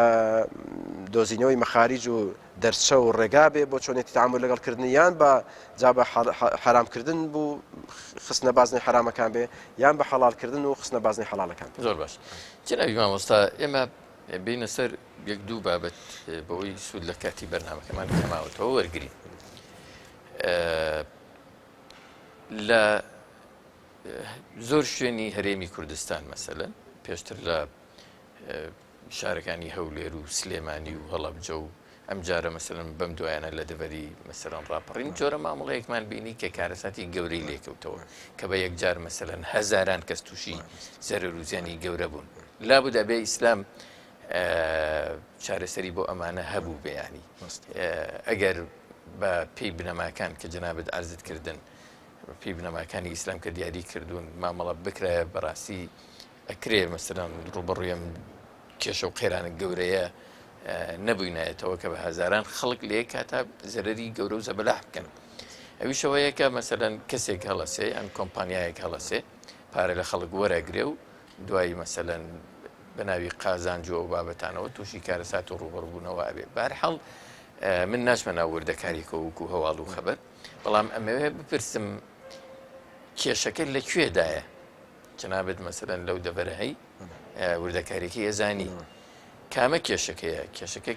دۆزینەوەی مەخاریج و دەرچە و ڕێگا بێ بۆ چۆنێتی تعامل لەگەڵ کردنی یان بە جا بە حەرامکردن بوو خستنە بازنەی حەرامەکان بێ یان بە حەڵالکردن و خستنە بازنەی حەڵالەکان زۆر باش جنابی مامۆستا ئێمە بینە سەر یەک دوو بابەت بەوەی سوود لە کاتی بەرنمەکەمان کەماوەتەوە وەرگین لە زۆر شوێنی هەرێمی کوردستان مەسەلەن پێشتر لە شارەکانی هەولێر و سلێمانی و هەڵەبجە و ئەم جارە مەسەلەن بەم دوایانە لە دەڤەری مەسەلەن ڕاپەڕین جۆرە مامەڵەیەکمان بینی کە کارەساتی گەورەی لێکەوتەوە کە بە یەکجار مەسەلەن هەزاران کەس تووشی زەرەر و زیانی گەورە بوون لابد ئەبێ ئیسلام چارەسەری بۆ ئەمانە هەبوو بەیانی ئەگەر بە پێی بنەماکان کە جەنابت عەرزت کردن، بە پێی بنەماکانی ئیسلام کە دیاری کردوون مامەڵە بکرایە بەڕاستی ئەکرێ مەسەلەن ڕووبەڕووی ئەم کێشە و قەیرانە گەورەیە نەبووینایەتەوە کە بە هەزاران خەڵک لە یەک کاتا زەرەری گەورە و زەبەلاح بکەن. ئەویش ئەوەیە کە مەسەلەن کەسێک هەڵەسێ یان کۆمپانیایەک هەڵەسێ پارە لە خەڵک وەرەگرێ و دوایی مەسەلەن بە ناوی قازانج و ئەو بابەتانەوە تووشی کارەسات و ڕووبەڕووبوونەوە ئەبێ. بەهەرحاڵ من ناچمە ناو وردەکاریەکەوە وەکو هەواڵ و خەبەر، بەڵام ئەمەوێ بپرسم کێشەکە لە کوێدایە؟ جەنابت مەسەلەن لەو دەڤەرە هەی وردەکاریەکەی ئەزانی کامە کێشەکەیە؟ کێشەکە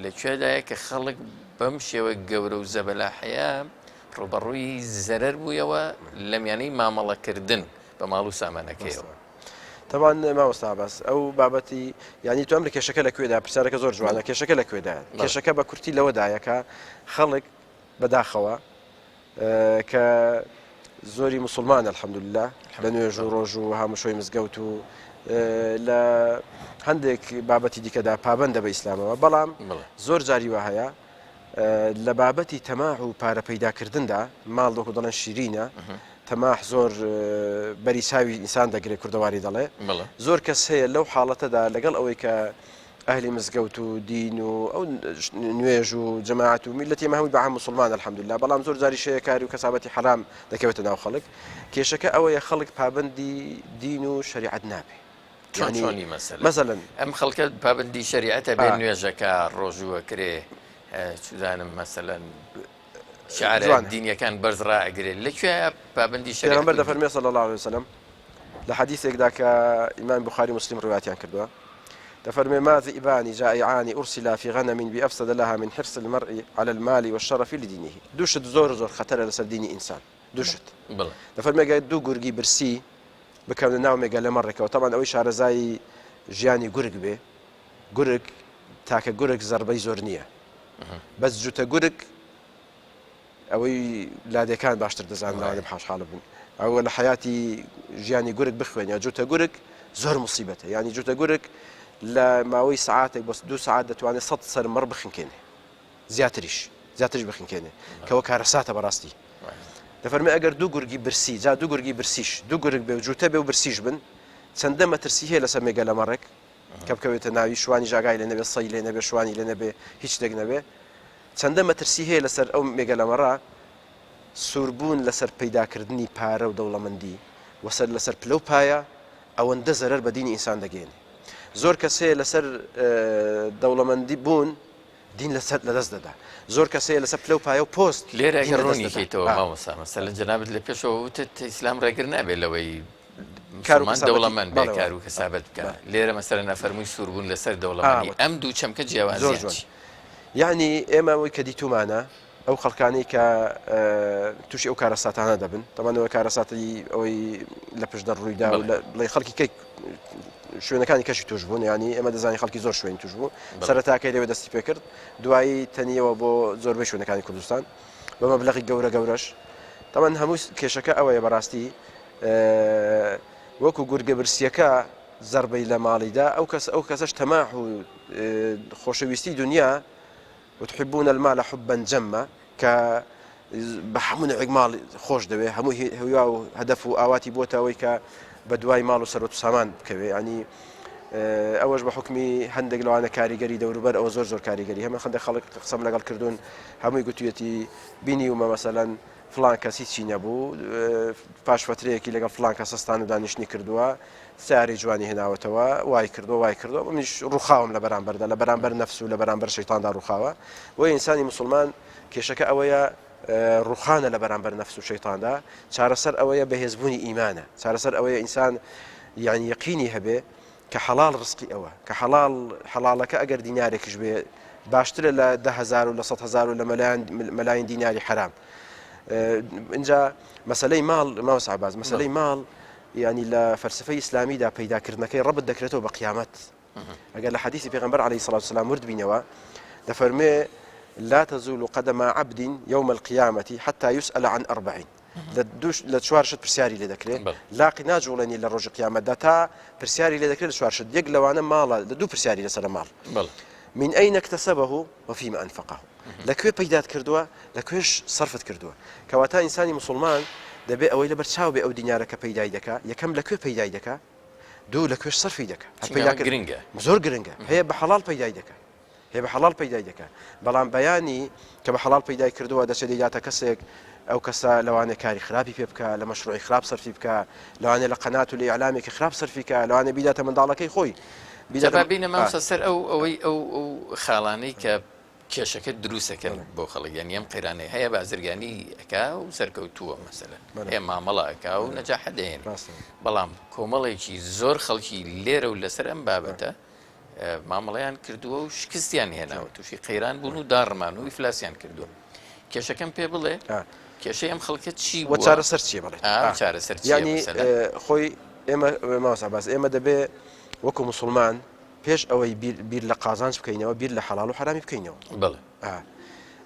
لە کوێدایە کە خەڵک بەم شێوە گەورە و زەبەلاحەیە ڕووبەڕووی زەرەر بوویەوە لە میانەی مامەڵەکردن بە ماڵ و سامانەکەیەوە. تەبان مامۆستا عەباس ئەو بابەتی یانی تۆ ئەمر کێشەکە لە کوێدا پرسیارەکە زۆر جوانە کێشەکە لە کوێدا کێشەکە بە کورتی لەوەدایە کە خەڵک بەداخەوە کە زۆری مسلمان الحمدلله لە نوێژ و ڕۆژ و هامشۆی مزگەوت و لە هەندێک بابەتی دیکەدا پابندە بە ئیسلامەوە بەڵام زۆر جاری وە هەیە لە بابەتی تەماح و پارە پەیداکردندا ماڵ وەکو دەڵێن شیرینە تەماح زۆر بەری چاوی ئینسان دەگرێت کوردەواری دەڵێ زۆر کەس هەیە لەو حاڵەتەدا لەگەڵ ئەوەی کە ئەهلی مزگەوت و دین و ئەو نوێژ و جەماعەت و میللەتی ئێمە هەمووی بە عام موسڵمانە الحمدللە بەڵام زۆر جاریش هەیە کار و کەسابەتی حەرام دەکەوێتە ناو خەڵک کێشەکە ئەوەیە خەڵک پابەندی دین و شەریعەت نابێ چۆن یعنی چۆنی مەسەلەن مەسەلەن ئەم خەڵکە پابەندی شەریعەتە بێ آ. نوێژەکە ڕۆژووە کرێ چزانم مەسەلەن شعارە جوانە. دینیەکان بەرز ڕائەگرێ لە کوێ پابەندی شەریعەت پێغەمبەر و دین؟ دەفەرمێ صلی اللە علیه وسلم لە حەدیثێکدا کە ئیمام بخاری و مسلم ڕوایەتیان کردووە دەفەرمێ ما ذئبان جائعان أرسلا في غنم بأفسد لها من حرص المرء على المال والشرف لدينه دوو شت زۆر زۆر خەتەرە لەسەر دینی ئینسان دوو شت بڵێ دەفەرمێ گەر دوو گورگی برسی بکەونە ناو مێگەلە مەڕێکەوە تەبعەن ئەوەی شارەزای ژیانی گورگ بێ گورگ تاکە گورگ زەربەی زۆر نییە بەس جوتە گورگ ئەوەی لادێکان باشتر دەزانن لەوانە بحاش حاڵ بن ئەوە لە حیاتی ژیانی گورگ بخوێن یا جوتە گورگ زۆر مصیبەتە ینی جوتە گورگ لە ماوەی سعاتێک بۆ دو سعات دەتوانێت سە سەر مەڕ بخنکێنێ زیاتریش زیاتریش بخنکێنێ کەەوە کارەساتە بەڕاستی دەفەرمێ ئەگەر دوو گورگی برسی جا دوو گورگی برسیش دوو گورگ بێ و جوتە بێ و برسیش بن چەندە مەترسی هەیە لەسەر مێگە لە مەڕێک کە بکەوێتە ناوی شوانی ژاگای لێ نەبێ سەی لێ نەبێ شوانی لێ نەبێ هیچ شتێک نەبێ چەندە مەترسی هەیە لەسەر ئەو مێگەلەمەڕە سووربوون لەسەر پەیداکردنی پارە و دەوڵەمەندی و سەر لەسەر پلە و پایە ئەوەندە زەرەر بە دینی ئینسان دەگەیەنێ زۆر کەس هەیە لەسەر دەوڵەمەندی بوون دین لەسەر لەدەست دەدا زۆر کەس هەیە لەسەر پلە و پایە و پۆست لێرە دین ئەگەر لەدەست ڕوونی دەدا. کەیتەوە آه. مامۆستا مەسەلەن جەنابت لە پێشەوە وتت ئیسلام ڕێگر نابێت لەوەی کار و مسلمان کەسابەتی دەوڵەمەند بێ بەڵێ کار وایە. و کەسابەت بکا بەڵێ. لێرە مەسەلەن ئەفەرمووی سووربوون لەسەر آه دەوڵەمەندی وت. ئەم دوو چەمکە زۆر جیاوازیان جوان چی؟ یعنی ئێمە ئەوەی کە دیتومانە ئەو خەڵکانەی کە تووشی ئەو کارەساتانە دەبن تەمانەوە کارەساتی ئەوەی لە پشدەر ڕوویدا و بڵێ خەڵکی کەی شوێنەکانی کەشی توش بوون ینی ئێمە دەزانین خەڵکی زۆر شوێن توش بوو سەرەتاکەی لەوێ دەستی پێکرد دوایی تەنیەوە بۆ زۆربەی شوێنەکانی کوردستان بە مەبلەغی گەورە گەورەش تەمان هەموو کێشەکە ئەوەیە بەڕاستی وەکو گورگە برسیەکە زربەی لە ماڵیدا ئەو کەس ئەو کەسەش تەماح و خۆشەویستی دنیا وتحبون المال حبا جما کە بە هەموو نەوعێک ماڵ خۆش دەوێ هەموو هیوا و هەدەف و ئاواتی بۆتە ئەوەی کە بە دوای ماڵ و سەروەت و سامان بکەوێ ینی ئەوەش بە حکمی هەندێک لەوانە کاریگەری دەوروبەر ئەوە زۆر زۆر کاریگەری هەمە خندە خەڵک قسەم لەگەڵ کردوون هەمووی گوتویەتی بینی ومە مەسەلەن فلان کەس هیچی نەبوو پاش فترەیەکی لەگەڵ فلان کەس هەستان و دانیشتنی کردووە سیارەی جوانی هێناوەتەوە وای کردووە وای کردووە منیش ڕووخاوم لە بەرامبەردا لە بەرامبەر نەفس و لە بەرامبەر شەیتاندا ڕووخاوە بۆیە ئینسانی موسڵمان کێشەکە ئەوەیە ڕووخانە لە بەرامبەر نەفس و شەیتاندا چارەسەر ئەوەیە بەهێزبوونی ئیمانە چارەسەر ئەوەیە ئینسان یعنی یەقینی هەبێ کە حەڵاڵ ڕزقی ئەوە کە حەڵاڵ حەڵاڵەکە ئەگەر دینارێکیش بێ باشترە لە 10هزار و لە 100هزار و لە مەلایەن مەلاین دیناری حرام اینجا مەسلەی ماڵ ماوەس عباز مەسلەی ماڵ یانی لە فەلسەفەی ئیسلامیدا پەیداکردنەکەی ڕەبت دەکرێتەوە بە قیامەت ئەگەر لە حەدیثی پێغەمبەر عەلەیهی سڵات وسلام ورد بینەوە دەفەرمێ لا تزول قدم عبد يوم القيامة حتى يسأل عن أربعين لە دوش لە چوار شت پرسیاری لێ دەکرێت لاقی ناجوڵێنی لە ڕۆژی قیامەتدا تا پرسیاری لێ دەکرێت لە چوار شت یەک لەوانە ماڵە لە دوو پرسیاری لەسەر ماڵ من أين اكتسبه وفيما أنفقه لە کوێ پەیدات کردووە لە کوێش سەرفت کردووە کەواتە ئینسانی موسڵمان دەبێ ئەوەی لەبەر چاو بێ ئەو دینارە کە پەیدای دەکا یەکەم لە کوێ پەیدای دەکا دوو لە کوێش سەرفی دەکا هەر چونکە پەیدا ئەمە کرد گرنگە. زۆر گرنگە هەیە بە حەڵاڵ پەیدای دەکا هەیە بە حەڵاڵ پەیدای دەکا بەڵام بەیانی کە بە حەڵاڵ پەیدای کردووە دەچێت دەیداتە کەسێک ئەو کەسە لەوانەیە کاری خراپی پێ بکا لە مەشروعی خراپ سەرفی بکا لەوانەیە لە قەنات و لە ئیعلامێکی خراپ سەرفی کا لەوانەیە بیداتە منداڵەکەی خۆی جا بیداتە با بینە آ. مامۆستا سەر ئەو ئەوەی ئەو ئەو خاڵانەی کە کێشەکە دروستەکەن بۆ خەڵک یانی ئەم قەیرانەی هەیە بازرگانی ئەکا و سەرکەوتووە مەسەلەن هەیە مامەڵە ئەکا و نەجاحە دەهێنێ بەڵام کۆمەڵێکی زۆر خەڵکی لێرە و لەسەر ئەم بابەتە مامەڵەیان کردووە و شکستیان هێناوە تووشی قەیران بوون و داڕمان و ئیفلاسیان کردووە کێشەکەم پێ بڵێ کێشەی ئەم خەڵکە چی بووە چارەسەر چییە بڵێ چارەسەر ینی خۆی ئێمە مامۆستا باس ئێمە دەبێ وەکو مسلمان پێش ئەوەی بیر بیر لە قازانج بکەینەوە بیر لە حەڵاڵ و حەرامی بکەینەوە. بەڵێ. ئا.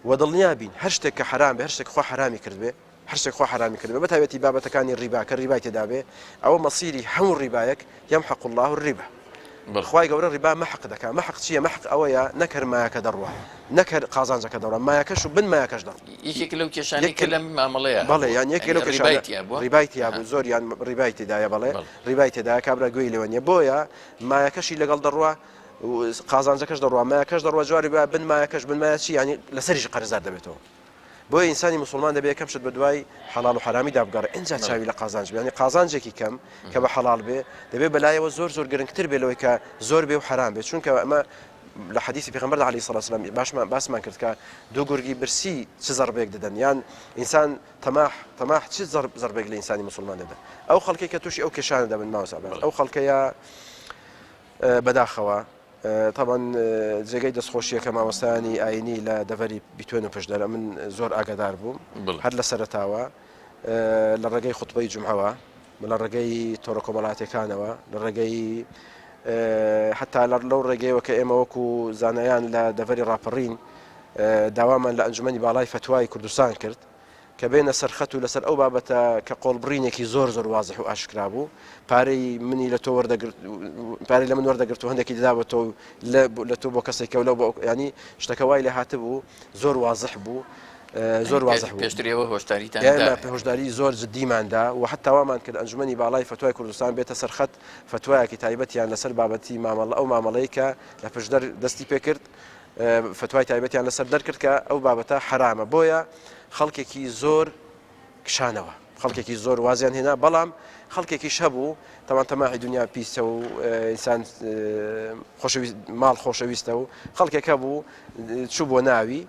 وە دڵنیا بین هەر شتێک کە حەرام بێ هەر شتێک خوا حەرامی کردبێ هەر شتێک خوا حەرامی کردبێ بە تایبەتی بابەتەکانی ڕیبا کە ڕیبای تێدا بێ ئەوە مەسیری هەموو ڕیبایەک یمحق اللە الربا بەڵێ. خوای گەورە ڕیبا مەحق دەکا مەحق چییە مەحق ئەوەیە نەک هەر مایەکە دەڕوا نەک هەر قازانجەکە دەڕوا مایەکەش و بن مایەکەش دەڕوا. یەکێک لەو کێشانەی یەک کە لەم مامەڵەیە بەڵێ هەبووە یان یەکێ یانی لەو ڕیبای کێشانە تیا بووە ڕیبای تیا ئەها. بوو زۆر یان ڕیبای تێدایە بەڵێ بەڵێ. ڕیبای تێدایە کابرا گوێی لێوە نییە بۆیە مایەکەشی لەگەڵ دەڕوا. قازانجەکەش دەڕوا مایەکەش دەڕوا جواری بە بن مایەکەش بن مایە چی یانی لەسەریش قەرزدار دەبێتەوە بۆیە ئینسانی موسڵمان دەبێ یەکەم شت بەدوای حەڵاڵ و حەرامیدا بگەڕێ ئینجا چاوی لە قازانج بێ یانی قازانجێکی کەم کە بە حەڵاڵ بێ دەبێ بەلایەوە زۆر زۆر گرنگتر بێ لەوەی کە زۆر بێ و حەرام بێ چونکە ئەمە لە حەدیثی پێغەمبەردا عەلەیهی سڵات وسلام باشمان باسمان کرد کە دوو گورگی برسی چ زەڕبێک دەدەن یان ئینسان تەماح تەماح چ زەڕبێک لە ئینسانی موسڵمان دەدەن ئەو خەڵکێک کە تووشی ئەو کێشانە دەبن مامۆستا ئەو خەڵکەیە بەداخەوە تەبعەن جێگەی دەستخۆشیە کە مامۆستایانی ئاینی لە دەڤەری بیتوێن و پشدەرە من زۆر ئاگادار بووم هەر لە سەرەتاوە لە ڕێگەی خوتبەی جومعەوە لە ڕێگەی تۆڕە کۆمەڵاتەکانەوە لە ڕێگەی حتا لە لەو ڕێگەیەوە کە ئێمە وەکو زانایان لە دەڤەری ڕاپەڕین داوامان لە ئەنجومەنی باڵای فەتوای کوردستان کرد کە بێنە سەر خەت و لەسەر ئەو بابەتە کە قۆڵبڕینێکی زۆر زۆر وازح و ئاشکرا بوو پارەی منی لە تۆ وەردەگرت پارەی لە من وەردەگرت و هەندێکی دەدا بە تۆ لە تۆ بۆ کەسێکە و لەو بۆ ینی شتەکە وای لێ هاتبوو زۆر وازح بوو زۆر وازح بوو پێشتر ئێوە هۆشداریتان ئێمە هۆشداری زۆر جدیماندا و حتا وامان کرد ئەنجومەنی باڵای فەتوای کوردستان بێتە سەر خەت فەتوایەکی تایبەتیان لەسەر بابەتی مامەڵە ئەو مامەڵەی کە لە پشدەر دەستی پێکرد فتوای تایبەتیان لەسەر دەرکرد کە ئەو بابەتە حەرامە بۆیە خەڵکێکی زۆر کشانەوە خەڵکێکی زۆر وازیان هێنا بەڵام خەڵکێکیش هەبوو تەوان تەماحی دنیا پیسە و ئینسان خۆشەویست ماڵ خۆشەویستە و خەڵکێک هەبوو چوو بۆ ناوی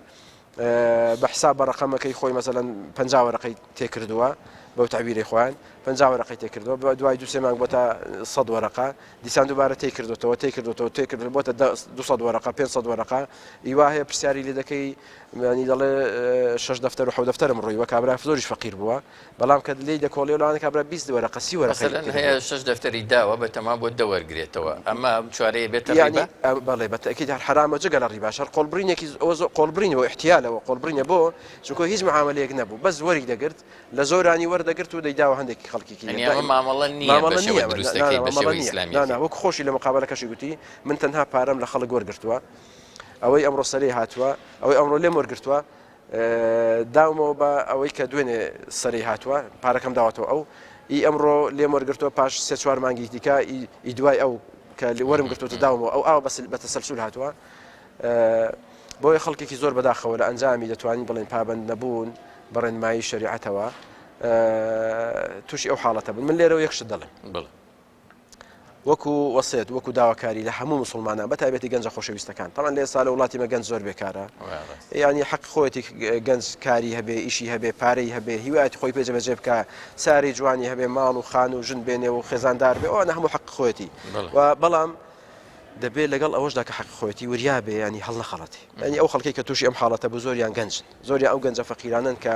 بە حساب بە ڕقەمەکەی خۆی مەسەلەن 50 وەرەقەی تێکردووە بەو تعبیری خۆیان 50 وەرەقەی تێکردووە بە دوای دوو سێ مانگ بۆتە 100 وەرەقە دیسان دووبارە تێی کردۆتەوە تێی کردۆتەوە تێی کردۆتەوە بۆتە 200 وەرەقە 500 وەرەقە ئیوا هەیە پرسیاری لێ دەکەی ینی دەڵێ شش دەفتەر و حەوت دەفتەرم ڕوویوە کابرا زۆریش فەقیر بووە بەڵام کە لێی دەکۆڵی لەوانە کابرا 20 وەرەقە 30 وەرەقە مەسەلەن هەیە شش دەفتەری داوە بە تەما بۆ دە وەرگرێتەوە ئەمە چوارەیە بێتە یعنی ڕیبا بەڵێ بە تەئکید هەر حەرامە جگە لە ڕیباش هەر قۆڵبڕینێکی ئەوە زۆر قۆڵبڕینە بۆ احتیالەوە قۆڵبڕینە بۆ چونکە هیچ معامەلەیەک نەبوو بەس وەری دەگرت لە زۆرانی وەردەگرت و دەیداوە هەندێکی خەڵکیکی یەعنی ئەمە مامەڵە نییە بە مامەڵە شێوە نییە دروستەکەی بە مامەڵە شێوەی نییە ئیسلامیەکەی. نا نا وەک خۆشی لە مقابەلەکەشی گوتی من تەنها پارەم لە خەڵک وەرگرتووە ئەوەی ئەمڕۆ سەرەی هاتووە ئەوەی ئەمڕۆ لێم وەرگرتووە داومەوە بە ئەوەی کە دوێنێ سەرەی هاتووە پارەکەم داوەتەوە ئەو ئی ئەمڕۆ لێم وەرگرتووە پاش سێ چوار مانگی دیکە ئی دوای ئەو کە وەرم گرتووە داومەوە ئەو ئاوە بە تەسەلسول هاتووە بۆیە خەڵکێکی زۆر بەداخەوە لە ئەنجامی دەتوانین بڵێین پابەند نەبوون بە ڕێنمایی شەریعەتەوە تووشی ئەو حاڵەتە بوون من لێرەوە یەک شت دەڵێم وەکو وەسێت وەکو داواکاری لە هەموو مسلمانان بە تایبەتی گەنجە خۆشەویستەکان تەمان لێ سا لە وڵاتی مە گەنج زۆر بێکارە ینی حەق خۆیەتی گەنج کاری هەبێ ئیشی هەبێ پارەی هەبێ هیوایەتی خۆی پێ جێبەجێ بکە ساری جوانی هەبێ ماڵ و خان و ژن بێنێ و خێزاندار بێ ئەوانە هەموو حەق خۆیەتی بەڵام دەبێ لەگەڵ ئەوەشدا کە حەقی خۆیەتی وریا بێ یانی هەڵنەخەڵەتێ یانی ئەو خەڵکەی کە تووشی ئەم حاڵەتە بوو زۆریان گەنجن زۆریان ئەو گەنجە فەقیرانەن کە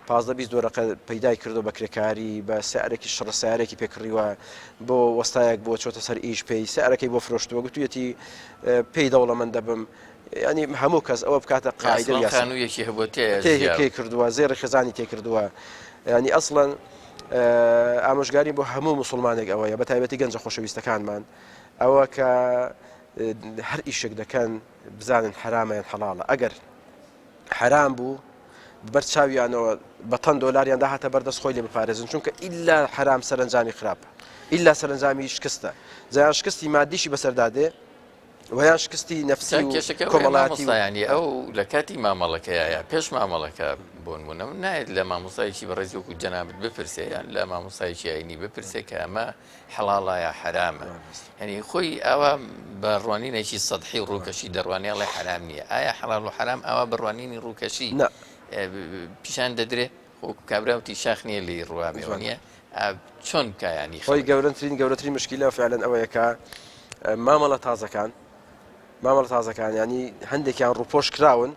15 20 وەرەقە پەیدای کردو بە کرێکاری بە سعرێکی شڕە سیارێکی پێکڕیوە بۆ وەستایەک بۆ چۆتە سەر ئیش پێی سعرەکەی بۆ فرۆشتووە گوتویەتی پێی دەوڵەمەند دەبم ینی هەموو کەس ئەوە بکاتە قاعدە و یاسا خانوویەکی هەبوو تێ کردووە زێڕی خێزانی تێ کردووە ینی ئەسڵەن ئامۆژگاری بۆ هەموو مسلمانێک ئەوەیە بە تایبەتی گەنجە خۆشەویستەکانمان ئەوە کە هەر ئیشێک دەکەن بزانن حەرامە یان حەڵاڵە ئەگەر حەرام بوو بەر چاویانەوە بە تەن دۆلاریان داهاتە بەردەست خۆی لێ بپارێزن چونکە ئیلا حەرام سەرنجامی خراپە ئیلا سەرنجامی شکستە جیان شکستی مادیشی بەسەردا دێ ویان شکستی نەفسی و کێشەکە کۆمەڵاتی ینی ئەو لە کاتی مامەڵەکەیە پێش مامەڵەکە بۆنمونە نایەت لە مامۆسایکی بەڕێز وەکو جەنابت بپرسێ یان لە مامۆسایکی ئاینی بپرسێ کە ئەمە حەڵاڵە یا حەرامە یعنی خۆی ئاوا بە ڕوانینێکی سەدحی و ڕووکەشی دەڕوانێ ئەڵێ حەرام نییە ئایا حەڵاڵ و حەرام ئاوا بە ڕوانینی ڕووکەشی پیشان دەدرێ خۆ کابرا وتی شاخ نییە لێی ڕوابێ نییە چۆن بکایانی خۆی گەورەترین گەورەترین مشکلە فعلەن ئەوەیە کە مامەڵە تازەکان مامەڵە تازەکان ینی هەندێکیان ڕوپۆش کراون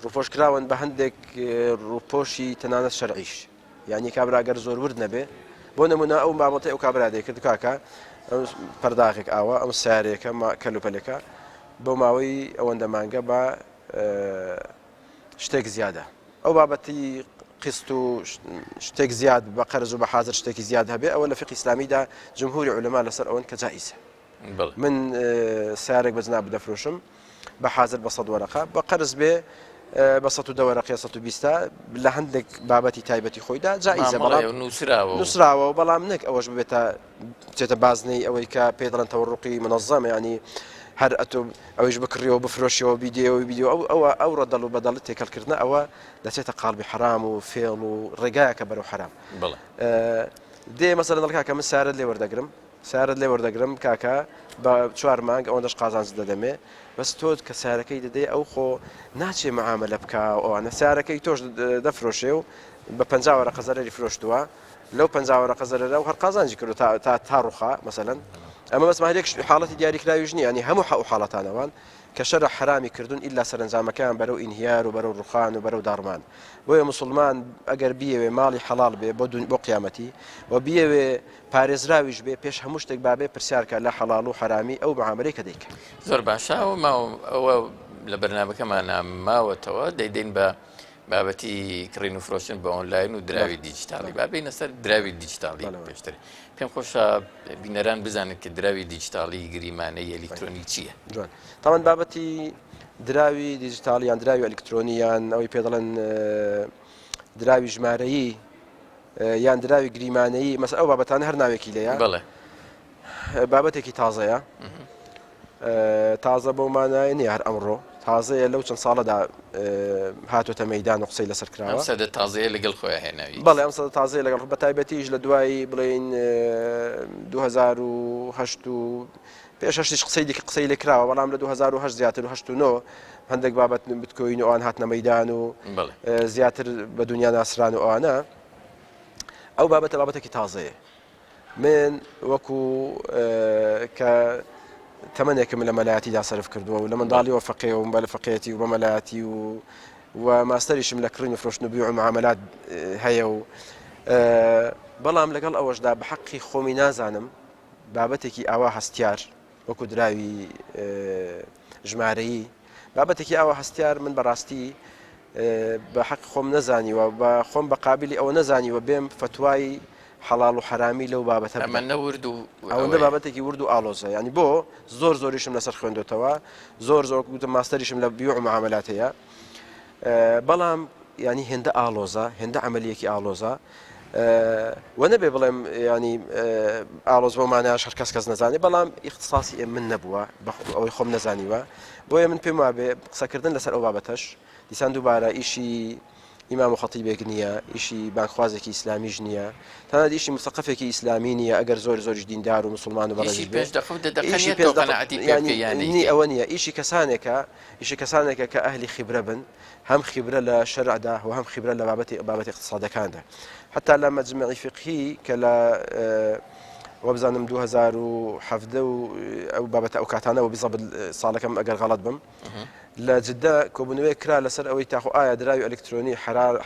ڕوپۆش کراون بە هەندێک ڕوپۆشی تەنانەت شەرعیش یانی کابرا گەر زۆر ورد نەبێ بۆ نمونە ئەو بابەتەی ئەو کابرا دەیکرد کاکە ئەم پەرداغێک ئاوە ئەم سارێکە کەلوپەلێکە بۆ ماوەی ئەوەندە مانگە بە شتێک زیادە ئەو بابەتی قست و شتێک زیاد بە قەرز و بە حاضر شتێکی زیاد هەبێ ئەوە لە فقهی ئیسلامیدا جمهوری علەما لەسەر ئەوەن کە جائیزە من سیارێک بە جناب دەفرۆشم بە حازر بە سەد وەرەقە بە قەرز بێ بە 110 وەرەقە 120 لە هەندێک بابەتی تایبەتی خۆیدا جائیزە بەڵام نووسراوە نووسراوە بەڵام نەک ئەوەش ببێتە بچێتە بازنەی ئەوەی کە پێی دەڵێن تەوەڕوقی منەزەم ینی. هەر ئەتۆ ئەویش بکڕیەوە بفرۆشیەوە بیدەیەوە بیدەوە ئەو ئەوە ئەو ڕەدەڵ و بەدەڵ تێکەڵکردنە ئەوە دەچێتە قاڵبی حەرام و فێڵ و ڕێگایەکە بەرەو حەرام. بەڵێ. دێ مەسەلەن دەڵێ کاکە من سارەت لێ وەردەگرم سارەت لێ وەردەگرم کاکە بە چوار مانگ ئەوەندەش قازانجت دەدەمێ بەس تۆ کە سارەکەی دەدەی ئەو خۆ ناچێ معاملە بکا و ئەوانە سارەکەی تۆش دەفرۆشێ و بە 50 وەرەقە زەرەری فرۆشتووە لەو 50 وەرەقە زەرەرە و هەر قازانجی کردو تا تا تا ڕوخا مەسەلەن ئەمە بەس ماهرێک حاڵەتی دیاریکراویش نییە ینی هەموو ئەو حاڵەتانەوان کە شەرع حەرامی کردوون ئیلا سەرەنجامەکەیان بەرەو ئینهیار و بەرەو ڕوخان و بەرەو داڕمان بۆیە موسڵمان ئەگەر بیەوێ ماڵی حەڵاڵ بێ بۆ بۆ قیامەتی و بیەوێ پارێزراویش بێ پێش هەموو شتێک با بێ پرسیار کا لە حەڵاڵ و حەرامی ئەو معامەلەی کە دەیکا. زۆر باشە ئەوە ماوە ئەوە لە بەرنامەکەمانا ماوەتەوە دەیدەین بە بابەتی کڕین و فرۆشتن بە ئۆنلاین و دراوی دیجیتاڵی با بێینە سەر دراوی دیجیتاڵی پێشتر پێم خۆشە بینەران بزانن کە دراوی دیجیتاڵی گریمانەی ئەلیکترۆنی چییە؟ جوان تاوان بابەتی دراوی دیجیتاڵی یان دراوی ئەلیکترۆنی یان ئەوەی پێ دەڵێن دراوی ژمارەیی یان دراوی گریمانەیی مەس ئەو بابەتانە هەر ناوێکی لێیە بەڵێ بابەتێکی تازەیە تازە بەو مانایە نییە هەر ئەمڕۆ تازەیە لەو چەند ساڵەدا هاتۆتە مەدان و قسەی لەسەر کراوە سەدە تازەیە لەگەڵ خۆیان هێناوی بەڵێ ئەم سەدە تازەیە لەگەڵ بە تایبەتیش لە دوای بڵێین 2008 و پێش هەشتیش قسەی دیکە قسەی لێ کراوە بەڵام لە 2008 زیاتر و 8 و 9 هەندێک بابەت بتکۆین و ئەوان هاتنە مەدان و زیاتر بە دنیا ناسران و ئەوانە ئەو بابەتە بابەتێکی تازەیە من وەکو کە تەمەنێکم لە مەلایەتیدا سەرف کردووە و لە منداڵیەوە فەقێوم بە لە فەقێتی و بە مەلایەتی و و ماستەریشم لە کڕین و فرۆشتن و بیع و معاملات هەیە و بەڵام لەگەڵ ئەوەشدا بە حەقی خۆمی نازانم بابەتێکی ئاوا هەستیار وەکو دراوی ژمارەیی بابەتێکی ئاوا هەستیار من بەڕاستی بە حەق خۆم نەزانیوە بە خۆم بە قابلی ئەوە نەزانیوە بێم فتوای حەڵاڵ و حەرامی لەو بابەتە ئەمە نەورد و ئەوەندە بابەتێکی ورد و ئاڵۆزە ینی بۆ زۆر زۆریشم لەسەر خوێندوتەوە زۆر زۆر گوتم ماستەریشم لە بیوع و معاملات هەیە بەڵام ینی هێندە ئاڵۆزە هێندە عملیەکی ئاڵۆزە و نەبێ بڵێم ینی ئاڵۆز بۆ ماناش هەر کەس کەس نەزانێ بەڵام ئیختصاسی ئێ من نەبووە ئەوەی خۆم نەزانیوە بۆیە من پێم وابێ قسەکردن لەسەر ئەو بابەتەش دیسان دووبارە ئیشی ئیمام و خەتیبێک نییە، ئیشی بانگخوازێکی ئیسلامیش نییە، تەنانەت ئیشی موسەقەفێکی ئیسلامی نییە، ئەگەر زۆر زۆریش دیندار و موسڵمان و بەڕێزیش بێ. ئیشی پێنج دەقە و دە دەقە نییە تۆ قەناعەتی پێ بکەی یان نەیکەی. ئەوە نییە، ئیشی کەسانێکە، ئیشی کەسانێکە کە ئەهلی خیبرە بن، هەم خیبرە لە شەرعدا و هەم خیبرە لە بابەتی بابەتی ئیقتسادەکاندا. حەتا لە مەجمەعی فیقهی کە لە وابزانم 2017 و ئەو بابەتە ئەو کاتانە و بزەبت ساڵەکەم ئەگەر غەڵەت بم، لە جدە کۆبوونەوەیەک کرا لەسەر ئەوەی تاخۆ ئایا دراوی ئەلکترۆنی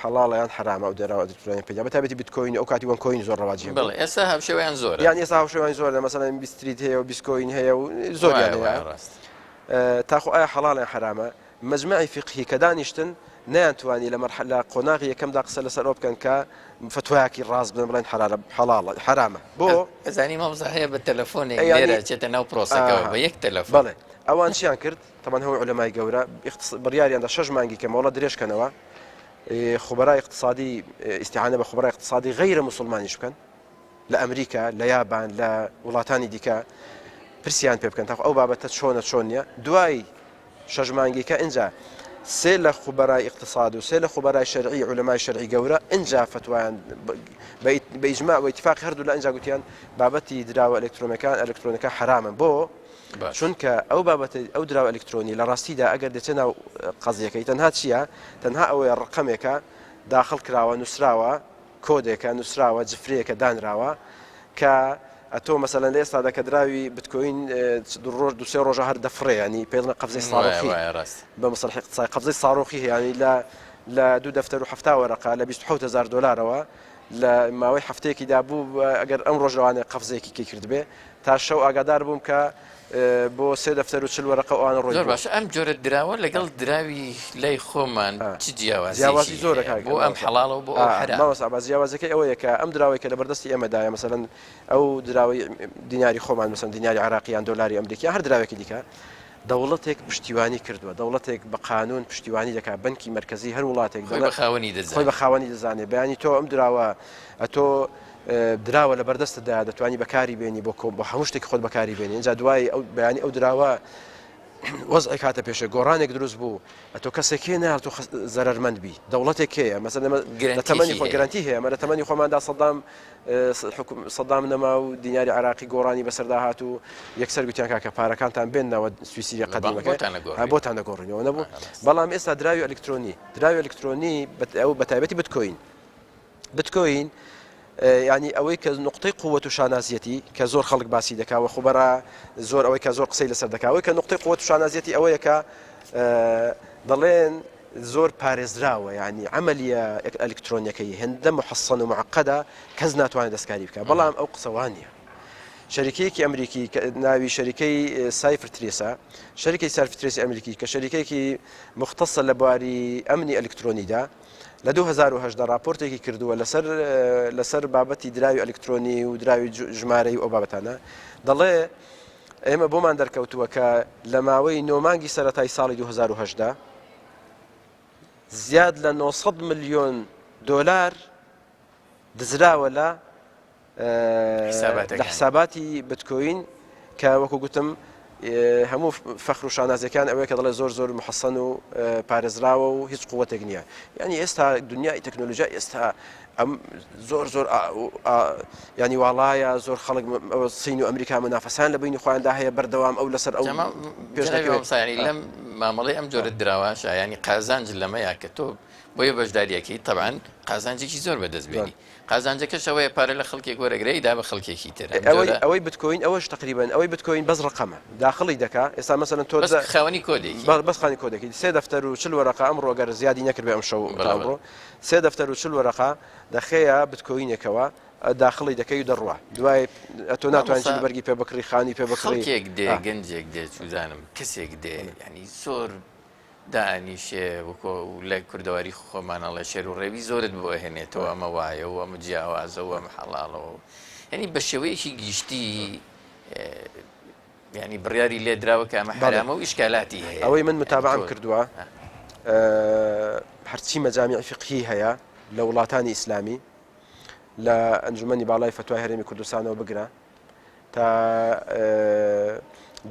حەڵاڵە یان حەرامە ئەو دراوە ئەلکترۆنی پێدا بە تایبەتی بیتکۆین ئەو کاتی وەن کۆین زۆر ڕەواجی هەبوو. بەڵێ ئێستا هاوشێوەیان زۆرە. یان ئێستا هاوشێوەیان زۆرە مەسەلەن بیستریت هەیە و بیسکۆین هەیە و زۆریان هەیە. ڕاست. تاخۆ ئایا حەڵاڵە یان حەرامە مەجمەعی فیقهی کە دانیشتن نەیانتوانی لە مەرحەلە قۆناغی یەکەمدا قسە لەسەر ئەوە بکەن کە فتوایەکی ڕاست بدەن بڵێن حەلالە حەڵاڵە حەرامە بۆ ئەزانی مامۆستا هەیە بە تەلەفۆنێک لێرە چێتە ناو پرۆسەکەوە بە یەک تەلەفۆن. بەڵێ ئەوان چیان کرد تەبعەن هەموو عولەمای گەورە بڕیاریان دا شەش مانگی کە مۆڵەت درێژ کەنەوە خبرای اقتصادی ئیستیعانە بە خبرای اقتصادی غەیرە موسڵمانیش بکەن لە ئەمریکا لە یابان لە وڵاتانی دیکە پرسیان پێ بکەن تاخ ئەو بابەتە چۆنە چۆن نییە دوای شەش مانگیکە ئینجا سێ لە خبرای اقتصاد و سێ لە خبرای شەرعی علمای شەرعی گەورە ئینجا فتوایان بە ئیجماع و اتفاق هەردوو لە ئینجا گوتیان بابەتی دراوە ئەلکترۆنەکان ئەلکترۆنەکە حرامن بۆ چونکە ئەو بابەتە ئەو دراوە ئەلکترۆنی لە ڕاستیدا ئەگەر دەچێ ناو قەزیەکەی تەنها چییە تەنها ئەوەیە ڕقەمێکە داخڵ کراوە نووسراوە کۆدێکە نووسراوە جفرەیەکە دانراوە کە ئەتۆ مەسەلەن لە ئێستادا کە دراوی بتکۆین ڕۆژ دو سێ ڕۆژە هەر دەفڕێ ینی پێڵنە قەبزەی ساڕۆخی بە مصطلح اقتصادی قەبزەی ساڕۆخی هەیە ینی لە لە دوو دەفتەر و 70 وەرەقە لە 27000 دلارەوە لە ماوەی هەفتەیەکیدا بوو ئەگەر ئەم ڕۆژ لەوانەیە قەفزێکی کەی کردبێ تا شەو ئاگادار بووم کە بۆ سێ دەفتەر و چل وەرەقە ئەوانە ڕۆی زۆر باشە ئەم جۆرە دراوە لەگەڵ دراوی لای خۆمان چ جیاوازی جیاوازی زۆرە کاک بۆ ئەم حەڵاڵە و بۆ ئەو حەرام مامۆستا عەباس جیاوازەکەی ئەوەیە کە ئەم دراوەی کە لە بەردەستی ئێمەدایە مەسەلەن ئەو دراوەی دیناری خۆمان مەسەلەن دیناری عێراقی یان دۆلاری ئەمریکی یان هەر دراوێکی دیکە دەوڵەتێک پشتیوانی کردووە دەوڵەتێک بە قانون پشتیوانی دەکات بەنکی مەرکەزی هەر وڵاتێک خۆی بە خاوەنی دەزانێت خۆی بە خاوەنی دەزانێت بەیانی تۆ ئەم دراوە ئەتۆ دراوە لە بەردەستتدا دەتوانی بەکاری بێنی بۆ کۆ بۆ هەموو شتێکی خۆت بەکاری بێنی ئینجا دوای ئەو بەیانی ئەو دراوە. وەزعێک هاتە پێشێ گۆڕانێک دروست بوو ئەتۆ کەسێک هەیە نایەڵێ تۆ زەرەرمەند بی دەوڵەتێک هەیە مەسەلەن ئێمە لە تەمەنی خۆ گەرەنتی هەیە ئەمە لە تەمەنی خۆماندا سەدام حکوم سەدام نەما و دیناری عراقی گۆڕانی بەسەردا هات و یەکسەر گوتیان کاکە پارەکانتان بێنەوە سویسری قەدیمەکە بۆتان دەگۆڕینەوە نەبوو بەڵام ئێستا دراوی ئەلکترۆنی دراوی ئەلکترۆنی ئەو بە تایبەتی بتکۆین بتکۆین یانی ئەوەی کە نقطەی قوت و شانازیەتی کە زۆر خەڵک باسی دەکا و خوبەرا زۆر ئەوەی کە زۆر قسەی لەسەر دەکا ئەوەی کە نقطەی قوت و شانازیەتی ئەوەیە کە دەڵێن زۆر پارێزراوە یعنی عملیە ئەلکترۆنیەکەی هێندە محەسەن و معقدە کەس ناتوانێت دەستکاری بکە بەڵام ئەو قسەوانە شەریکەیەکی ئەمریکی ناوی شەریکەی CipherTrace ە شەریکەی CipherTrace ی ئەمریکی کە شەریکێکی مختصە لە بواری ئەمنی ئەلکترۆنیدا لە 2018 راپۆرتێکی کردووە لەسەر لەسەر بابەتی دراوی ئەلکترۆنی و دراوی ژمارەی ئەو بابەتانە دەڵێ ئێمە بۆمان دەرکەوتووە کە لە ماوەی نۆ مانگی سەرەتای ساڵی 2018 زیاد لە 900 ملیۆن دۆلار دزراوە لە لە حساباتی بتکۆین کە وەکو گوتم هەموو فەخر و شانازیەکان ئەوەیە کە دەڵێ زۆر زۆر محەسەن و پارێزراوە و هیچ قوتێک نییە یعنی ئێستا دنیای تەکنۆلژیا ئێستا ئەم زۆر زۆر ینی واڵایە زۆر خەڵک سین و ئەمریکا منافەسان لە بینی خۆیاندا هەیە بەردەوام ئەو لەسەر ئەو پێشەکەی لەم مامەڵی ئەم جۆرە دراواشە ینی قازانج لەمەیە کە تۆ بۆیە بەشداریەکەی تەبعەن قازانجێکی زۆر بەدەست بێنی قازانجەکەش ئەوەیە پارە لە خەڵکێک وەرەگرێ ئیدا بە خەڵکێکی تر ئەم ئەوەی جۆرە ئەوەی بتکۆین ئەوەش تقریبا ئەوەی بتکۆین بەس ڕقەمە داخڵی دەکا ئێستا مەسەلەن تۆ بەس خاوەنی کۆدێکی بەس خانی کۆدێکی سێ دەفتەر و چل وەرەقە ئەمڕۆ گەر زیادی نەکردبێ ئەم شەو تا بەڵێ بەڵێ ئەمڕۆ سێ دەفتەر و چل وەرەقە دەخەیە بتکۆینێکەوە داخڵی دەکەی و دەڕوا دوای ئەتۆ ناتوانین مامۆستا جل بەرگی پێ بکڕی خانی پێ بکڕی خەڵکێک دێ ئا. گەنجێک دێ چوزانم کەسێک دێ یانی زۆر دائەنیشێ وەکۆ لە کوردەواری خۆمان ئەڵێ شێر و ڕێوی زۆرت بۆ ئەهێنێتەوە ئەمە وایە و ئەمە جیاوازە و ئەمە حەڵاڵەوە یعنی بە شێوەیەکی گشتی ینی بڕیاری لێدراوە کە ئەمە حرامە و ئیشکالاتی هەیە ئەوەی من متابعام کردووە هەرچی مەجامیع فقهی هەیە لە وڵاتانی ئیسلامی لە ئەنجومەنی باڵای فتوای هەرێمی کوردستانەوە بگرە تا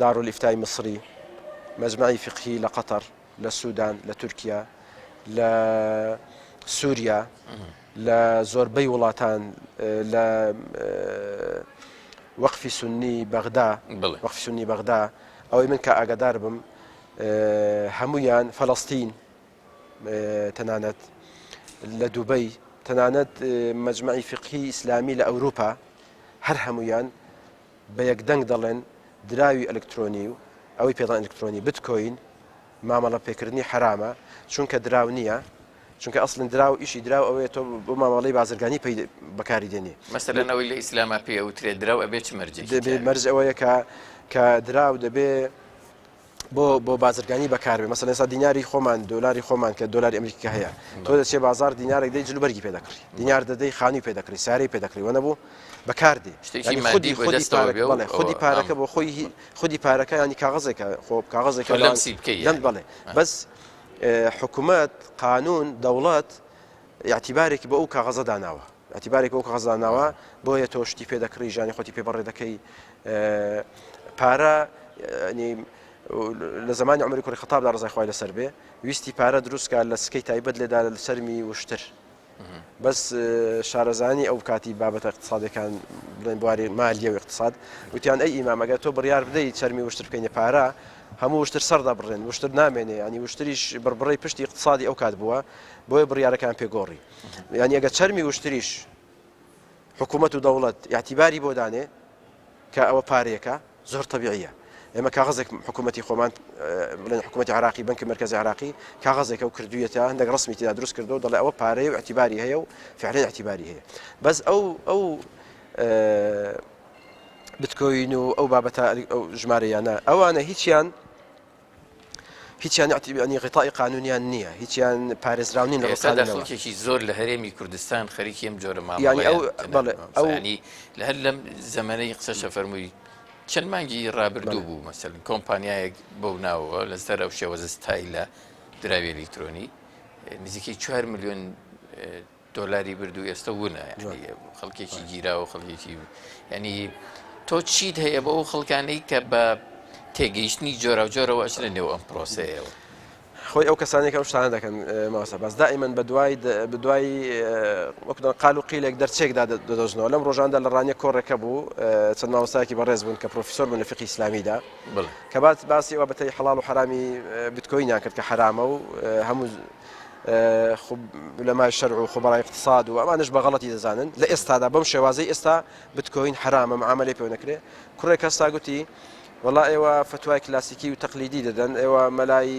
دارولئیفتای میسری، مەجمەعی فیقهی لە قەتەر، لە سودان، لە تورکیا، لە سوریا، لە زۆربەی وڵاتان، لە وەقفی سوننی بەغدا، وەقفی سوننی بەغدا، ئەوەی من کە ئاگادار بم هەمویان فەلەستین، تەنانەت لە دوبەی، تەنانەت مەجمەعی فیقهی ئیسلامی لە ئەوروپا، هەر هەموویان بە یەک دەنگ دەڵێن دراوی ئەلکترۆنی و ئەوەی پێ دەڵێن ئەلکترۆنی بتکۆین مامەڵە پێکردنی حەرامە چونکە دراو نییە چونکە ئەسڵن دراو ئیشی دراو ئەوەیە تۆ بۆ مامەڵەی بازرگانی پێی بەکاری دێنی. مەسەلەن ئەوەی لە ئیسلاما پێی ئەوترێ دراو ئەبێ چ مەرجێکی دەبێ تیابێ؟ مەرج ئەوەیە کە کە دراو دەبێ بۆ بۆ بازرگانی بەکاربێ مەسەلەن ئێستا دیناری خۆمان دۆلاری خۆمان کە دۆلاری ئەمریکی کە هەیە تۆ دەچێ بازار دینارێک دەی جلوبەرگی پێ دەکڕی دینار دەدەی خانووی پێ دەکڕی سارەی پێ دەکڕی وە نەبوو بەکاردێ شتێکی یعنی مادی خودی بۆ خودی دەستەوە پارەکە بێ و بەڵێ خودی ئەوە پارەکە ئام بۆ خۆی هی- خودی پارەکە ینی کاغەزێکە خۆ کاغەزێکە تۆ لەوان لەمسی بکەی لەم یعنی بەڵێ بەس اه، حکومەت قانون دەوڵەت ئیعتیبارێکی بۆ ئەو کاغەزە داناوە ئیعتیبارێک بۆ ئەو کاغەزە داناوە بۆیە تۆ شتی پێ دەکڕی ژیانی خۆتی پێ بەڕێ دەکەی اه، پارە ینی لە زمانی عمری کوڕی خەتابدا ڕزای خوای لەسەر بێ ویستی پارە دروست کا لە سکەی تایبەت لێدا لە چەرمی وشتر بەس شارەزانی ئەو کاتی بابەتە اقتصادەکان بڵێن بواری مالیە و اقتصاد وتیان ئەی ئیمام ئەگەر تۆ بڕیار بدەی چەرمی وشتر بکەینە پارە هەموو وشتر سەر دەبڕێن وشتر نامێنێ ینی وشتریش بڕبڕەی پشتی اقتصادی ئەو کات بووە بۆیە بڕیارەکان پێگۆڕی یعنی ئەگە چەرمی وشتریش حکوومەت و دەوڵەت یاعتیباری بۆ دانێ کە ئەوە پارەیەکە زۆر تەبیعیە ئێمە کاغەزێک حکوومەتی خۆمان بڵێن حکوومەتی عراقی بنکی مرکزی عراقی کاغەزێکە و کردویەتە هەندێک ڕسمی تێدا دروست کردو دەڵێ ئەوە پارەیە و اعتیباری هەیە و فعلەن اعتیباری هەیە بەس ئەو ئەو بتکۆین و ئەو بابەتە ئەو ژمارەیانە ئەوانە هیچیان هیچیان یعنی غطائی قانونیان نییە هیچیان پارێزراو نین لە ئێستادا قانونەوە. خەڵکێکی زۆر لە هەرێمی کوردستان خەریکی ئەم جۆرە یعنی ئەو مامەڵەیان بەڵێ ئەو ینی لە هەر لەم زەمەنەی قسەشە فەرمووی چەند مانگی ڕابردوو بوو مەسەلەن کۆمپانیایەک بەو ناوەوە لەسەر ئەو شێوەزە ستایلە دراوی ئەلیکترۆنی نزیکەی 4 میلیۆن دۆلاری برد و ئێستا ونە خەڵکێکی گیرا و خەڵکێکی ینی تۆ چیت هەیە بۆ ئەو خەڵکانەی کە بە تێگەیشتنی جۆراوجۆرەوە ئەچنە نێو ئەم پرۆسەیەوە. خۆی ئەو کەسانەی کە ئەم شتانە دەکەن مامۆستا باس دائیمەن بە دوای بە دوای وەک دەڵێن قال و قیلێک دەرچێکدا دەدۆزنەوە لەم ڕۆژاندا لە ڕانیە کۆڕێکە بوو چەند مامۆستایەکی بەڕێز بوون کە پرۆفیسۆر بوون لە فقهی ئیسلامیدا کە باس باسی ئەوە بەتەی حەڵاڵ و حەرامی بیتکۆینیان کرد کە حەرامە و هەموو لەمای شەرع و خبرای اقتصاد و ئەمانش بە غەڵەتی دەزانن لە ئێستادا بەم شێوازەی ئێستا بتکۆین حەرامە معاملەی پێوە نەکرێ کوڕێک هەستا گوتی وەڵا ئێوە فتوای کلاسیکی و تەقلیدی دەدەن ئێوە مەلای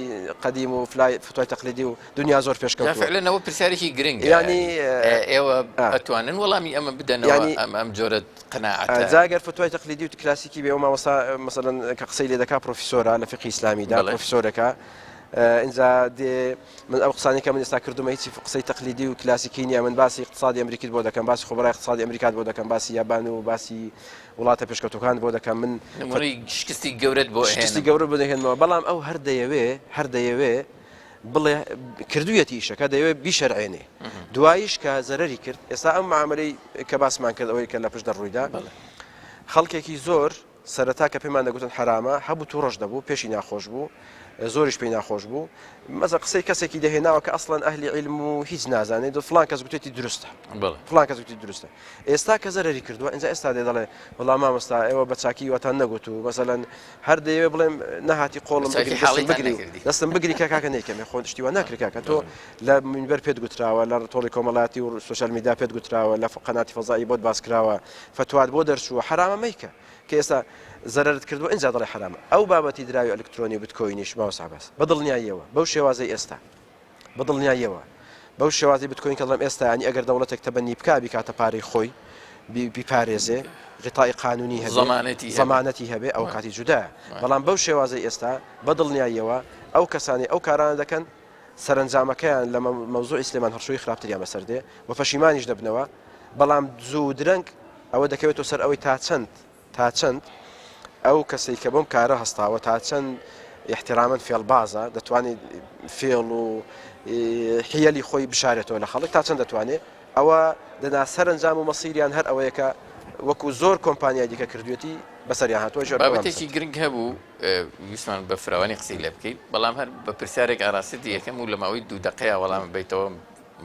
قەدیم و فلای فتوای تەقلیدی و دنیا زۆر پێشکەوتووە. جا فعلەن ئەوە پرسیارێکی گرنگە یانی ئێوە ئەتوانن وەڵامی ئەمە بدەنەوە یانی ئەم ئەم جۆرە قەناعەتە؟ جا گەر فتوای تەقلیدی و کلاسیکی بێ ئەو مامۆستا مەسەلەن کە قسەی لێ دەکا پرۆفیسۆرە لە فیقهی ئیسلامیدا بەڵێ. پرۆفیسۆرێکە ئینجا دێ من ئەو قسانەی کە من ئێستا کردومە هیچی قسەی تەقلیدی و کلاسیکی نییە من باسی اقتصادی ئەمریکیت بۆ دەکەم باسی خبرای اقتصادی ئەمریکات بۆ دەکەم باسی یابان و باسی وڵاتە پێشکەوتوەکان بۆ دەکەم من نمونەی شکستی گەورەت بۆ شکستی گەورە بۆ دەهێنمەوە بەڵام ئەو هەر دەیەوێ هەر دەیەوێ بڵێ کردویەتی ئیشەکە دەیەوێ بیشەرعێنێ دواییش کە زەرەری کرد ئێستا ئەم معاملەی کە باسمان کرد ئەوەی کە لە پشت دەڕوویدا خەڵکێکی زۆر سەرەتا کە پێمان دەگوتن حەرامە هەبوو توڕەش دەبوو پێشی ناخۆش بوو زۆریش پێی ناخۆش بوو مەزە قسەی کەسێکی دەهێناوە کە ئەسڵەن ئەهلی عیلم و هیچ نازانێت دو فلان کەس گوتێتی دروستە فلان کەس گوتی دروستە ئێستا کە زەرەری کردووە ئینجا ئێستا دێ دەڵێ وەڵا مامۆستا ئێوە بە چاکی واتان نەگوت و مەسەلەن هەر دەیەوێ بڵێم نەهاتی قۆڵم بگری دەستم بگری دەستم بگری کە کاکە نیکەمێ خۆ شتی وا ناکرێ کاکە تۆ لە منبەر پێت گوتراوە لە تۆڕی کۆمەڵاتی و سۆشیال میدیا پێت گوتراوە لە قەناتی فەزایی بۆت باس کراوە فەتوات بۆ دەرچووە حەرامە مەیکە کە ئێستا زەرەرت کردووە ئینجا دەڵێ حەرامە. ئەو بابەتی دراوی ئەلکترۆنی و بتکۆینیش مامۆستا عەباس بە دڵنیاییەوە بەو شێوازەی ئێستا بە دڵنیاییەوە بەو شێوازی بتکۆین کە دەڵێم ئێستا ینی ئەگەر دەوڵەتێک تەبەنی بکا بیکاتە پارەی خۆی بیپارێزێ غیتای قانونی هەبێ زەمانەتی هەبێ. زەمانەتی هەبێ ئەو کاتی جودایە بەڵام بەو شێوازەی ئێستا بە دڵنیاییەوە ئەو کەسانەی ئەو کارانە دەکەن سەرەنجامەکەیان لە مەوزوعی سلێمان هەڵشۆیی خراپتریان بەسەر دێ و پەشیمانیش دەبنەوە، بەڵام زوو و درەنگ ئەوە دەکەوێتەوە سەر ئەوەی تا چەند تا چەند ئەو کەسەی کە بەم کارە هەستاوە تا چەند ئیحترامەن فێڵبازە دەتوانێت فێڵ و حیەلی خۆی بشارێتەوە لە خەڵک تا چەند دەتوانێت ئەوە دەنا سەرەنجام و مەسیریان هەر ئەوەیە کە وەکو زۆر کۆمپانیای دیکە کردوێتی بەسەریان هاتووە ژێر بابەتێکی گرنگ هەبوو ویستمان بە فراوانی قسەی لێ بکەین بەڵام هەر بە پرسیارێک ئاراستەی یەکەم و لە ماوەی دوو دەقەیە وەڵام بیتەوە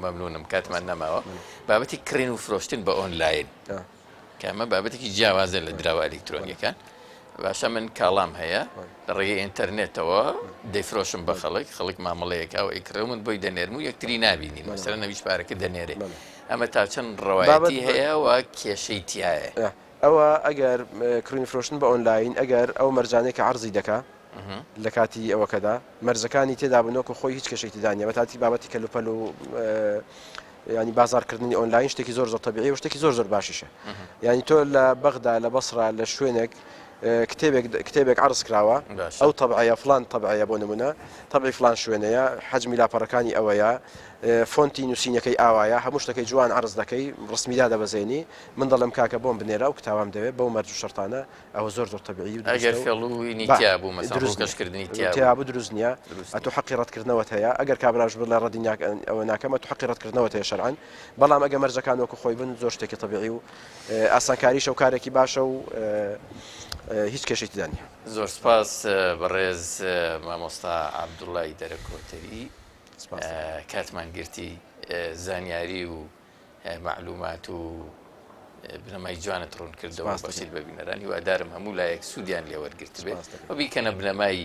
مەمنونم کاتمان نەماوە بابەتی کڕین و فرۆشتن بە ئۆنلاین کە ئەمە بابەتێکی جیاوازە لە دراوە ئەلیکترۆنیەکان باشە من کاڵام هەیە لە ڕێگەی ئینتەرنێتەوە دەیفرۆشم بە خەڵک خەڵک مامەڵەیەکە و ئەیکڕێ و من بۆی دەنێرم و یەکتری نابینین مەسەلەن ئەویش پارەکە دەنێرێ ئەمە تا چەند ڕەوایەتی هەیە و کێشەی تایە ئەوە ئەگەر کڕین فرۆشتن بە ئۆنلاین ئەگەر ئەو مەرجانەی کە عەرزی دەکا لە کاتی ئەوەکەدا مەرجەکانی تێدا بن وەکو خۆی هیچ کێشەی تێدا نییە بەتاتی بابەتی کەلوپەل و ینی بازارکردنی ئۆنلاین شتێکی زۆر زۆر تەبیعی و شتێکی زۆر زۆر باشیشە یعنی تۆ لە بەغدا لە بەسرا لە شوێنێک کتێبێک کتێبێک عرض کراوە ئەو تەبعەیە فلان تەبعەیە بۆ نمونە تەبعی فلان شوێنەیە حەجمی لاپەڕەکانی ئەوەیە فۆنتی نووسینەکەی ئاوایە هەموو شتەکەی جوان عرض دەکەی ڕسمیدا دەبەزێنی من دەڵێم کاکە بۆم بنێرە ئەو کتاوەم دەوێ بەو مەرج و شەرتانە ئەوە زۆر زۆر تەبیعی و ئەگەر دروستە و فێڵ و وینی با تیا بوو مەسەن دروست نییە ڕووکەشکردنی تیا بوو تیا بوو دروست نییە دروست ئەتۆ نییە حەقی ڕەتکردنەوەت هەیە ئەگەر کابراش بڵێ ڕەدی ناک ئەوە ناکەم ئەتۆ حەقی ڕەتکردنەوەت هەیە شەرعەن بەڵام ئەگەر مەرجەکان وەکو خۆی بن زۆر شتێکی تەبیعی و ئاسانکاریشە و کارێکی باشە و هیچ کێشەی تێدا نییە. زۆر سپاس بەڕێز مامۆستا عەبدوڵای دەرەکۆتەری سپاس. کاتمان گرتی زانیاری و مەعلومات و بنەمای جوانت ڕوون کردەوە بەخشیت بە بینەران هیوادارم هەموو لایەک سوودیان لێ وەرگرتبێت و بیکەنە بنەمای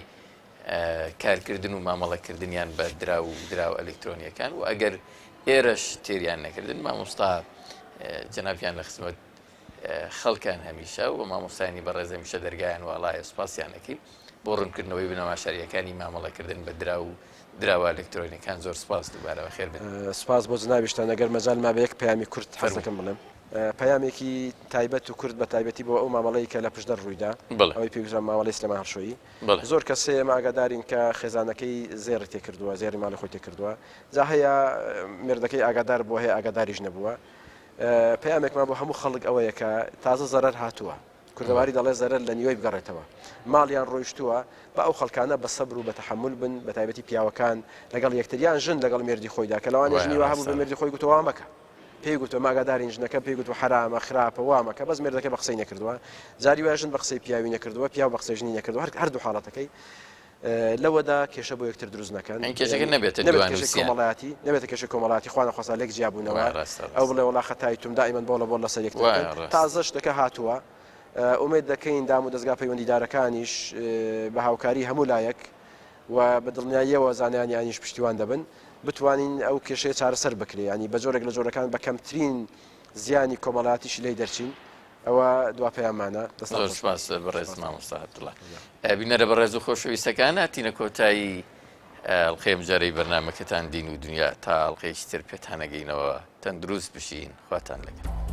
کارکردن و مامەڵەکردنیان بە دراو و دراو ئەلکترۆنیەکان و ئەگەر ئێرەش تێریان نەکردن مامۆستا جەنابیان لە خزمەت خەڵکان هەمیشە و مامۆستایانی بەڕێز هەمیشە دەرگایان واڵایە سوپاسیان ئەکەین بۆ ڕوونکردنەوەی بنەما شەرعیەکانی مامەڵەکردن بە دراو و دراوە ئەلکترۆنیەکان زۆر سوپاس دووبارە بەخێر بێن. سوپاس بۆ جەنابیشتان ئەگەر مەجال مابێ یەک پەیامی کورت حەز فەرموو. دەکەم بڵێم. پەیامێکی تایبەت و کورت بە تایبەتی بۆ ئەو مامەڵەی کە لە پشدەر ڕوویدا بەڵێ. ئەوەی پێی گوترا مامەڵەی سلێمان هەڵشۆیی بەڵێ. زۆر کەس هەیە ئێمە ئاگادارین کە خێزانەکەی زێڕی تێکردووە زێڕی ماڵی خۆی تێکردووە جا هەیە مێردەکەی ئاگادار بووە هەیە ئاگاداریش نەبووە پەیامێکمان بۆ هەموو خەڵک ئەوەیە کە تازە زەرەر هاتووە کوردەواری دەڵێ زەرەر لە نیوەی بگەڕێتەوە ماڵیان ڕۆیشتووە با ئەو خەڵکانە بە سەبر و بە تەحەمول بن بە تایبەتی پیاوەکان لەگەڵ یەکتریان ژن لەگەڵ مێردی خۆیدا کە لەوانەیە ژنی وا هەبوو بە مێردی خۆی گوتووە وا مەکە. پێی گوتووە ماگادارین ژنەکە پێی گوتووە حەرامە خراپە وامەکە بەس مێردەکە بە قسەی نەکردووە جاری وایە ژن بە قسەی پیاوی نەکردووە پیاو بە قسەی ژنی نەکردووە هەر هەردوو حاڵەتەکەی لەوەدا کێشە بۆ یەکتر دروست نەکەن یانی کێشەکە نەبێتە نەبێت دوان و کێشەی سیان. کۆمەڵایەتی نەبێتە کێشەی کۆمەڵایەتی خوا نەخواستە لێک جیابوونەوە وایە ڕاستە ئەو ڕاستە بڵێ وەڵا خەتای توم دائیمەن بۆڵە بۆڵ لەسەر یەکتر وایە بکەن ڕاستە. تازە شتەکە هاتووە ئومێد دەکەین دام و دەزگا پەیوەندیدارەکانیش بە هاوکاری هەموو لایەک و بە دڵنیاییەوە زانایانی ئاینیش پشتیوان دەبن بتوانین ئەو کێشەیە چارەسەر بکرێ ینی بە جۆرێک لە جۆرەکان بە کەمترین زیانی کۆمەڵاتیشی لی دەرچین ئەوە دوا پەیاممانە دەستان زۆر خۆش بێت. سپاس بەڕێز مامۆستا عەبدوڵا. بینەرە بەڕێز و خۆشەویستەکان هاتینە کۆتایی ئەڵقەی ئەمجارەی بەرنامەکەتان دین و دنیا تا ئەڵقەیەکی تر پێتانەگەینەوە تەندروست بژین خواتان لەگەڵ.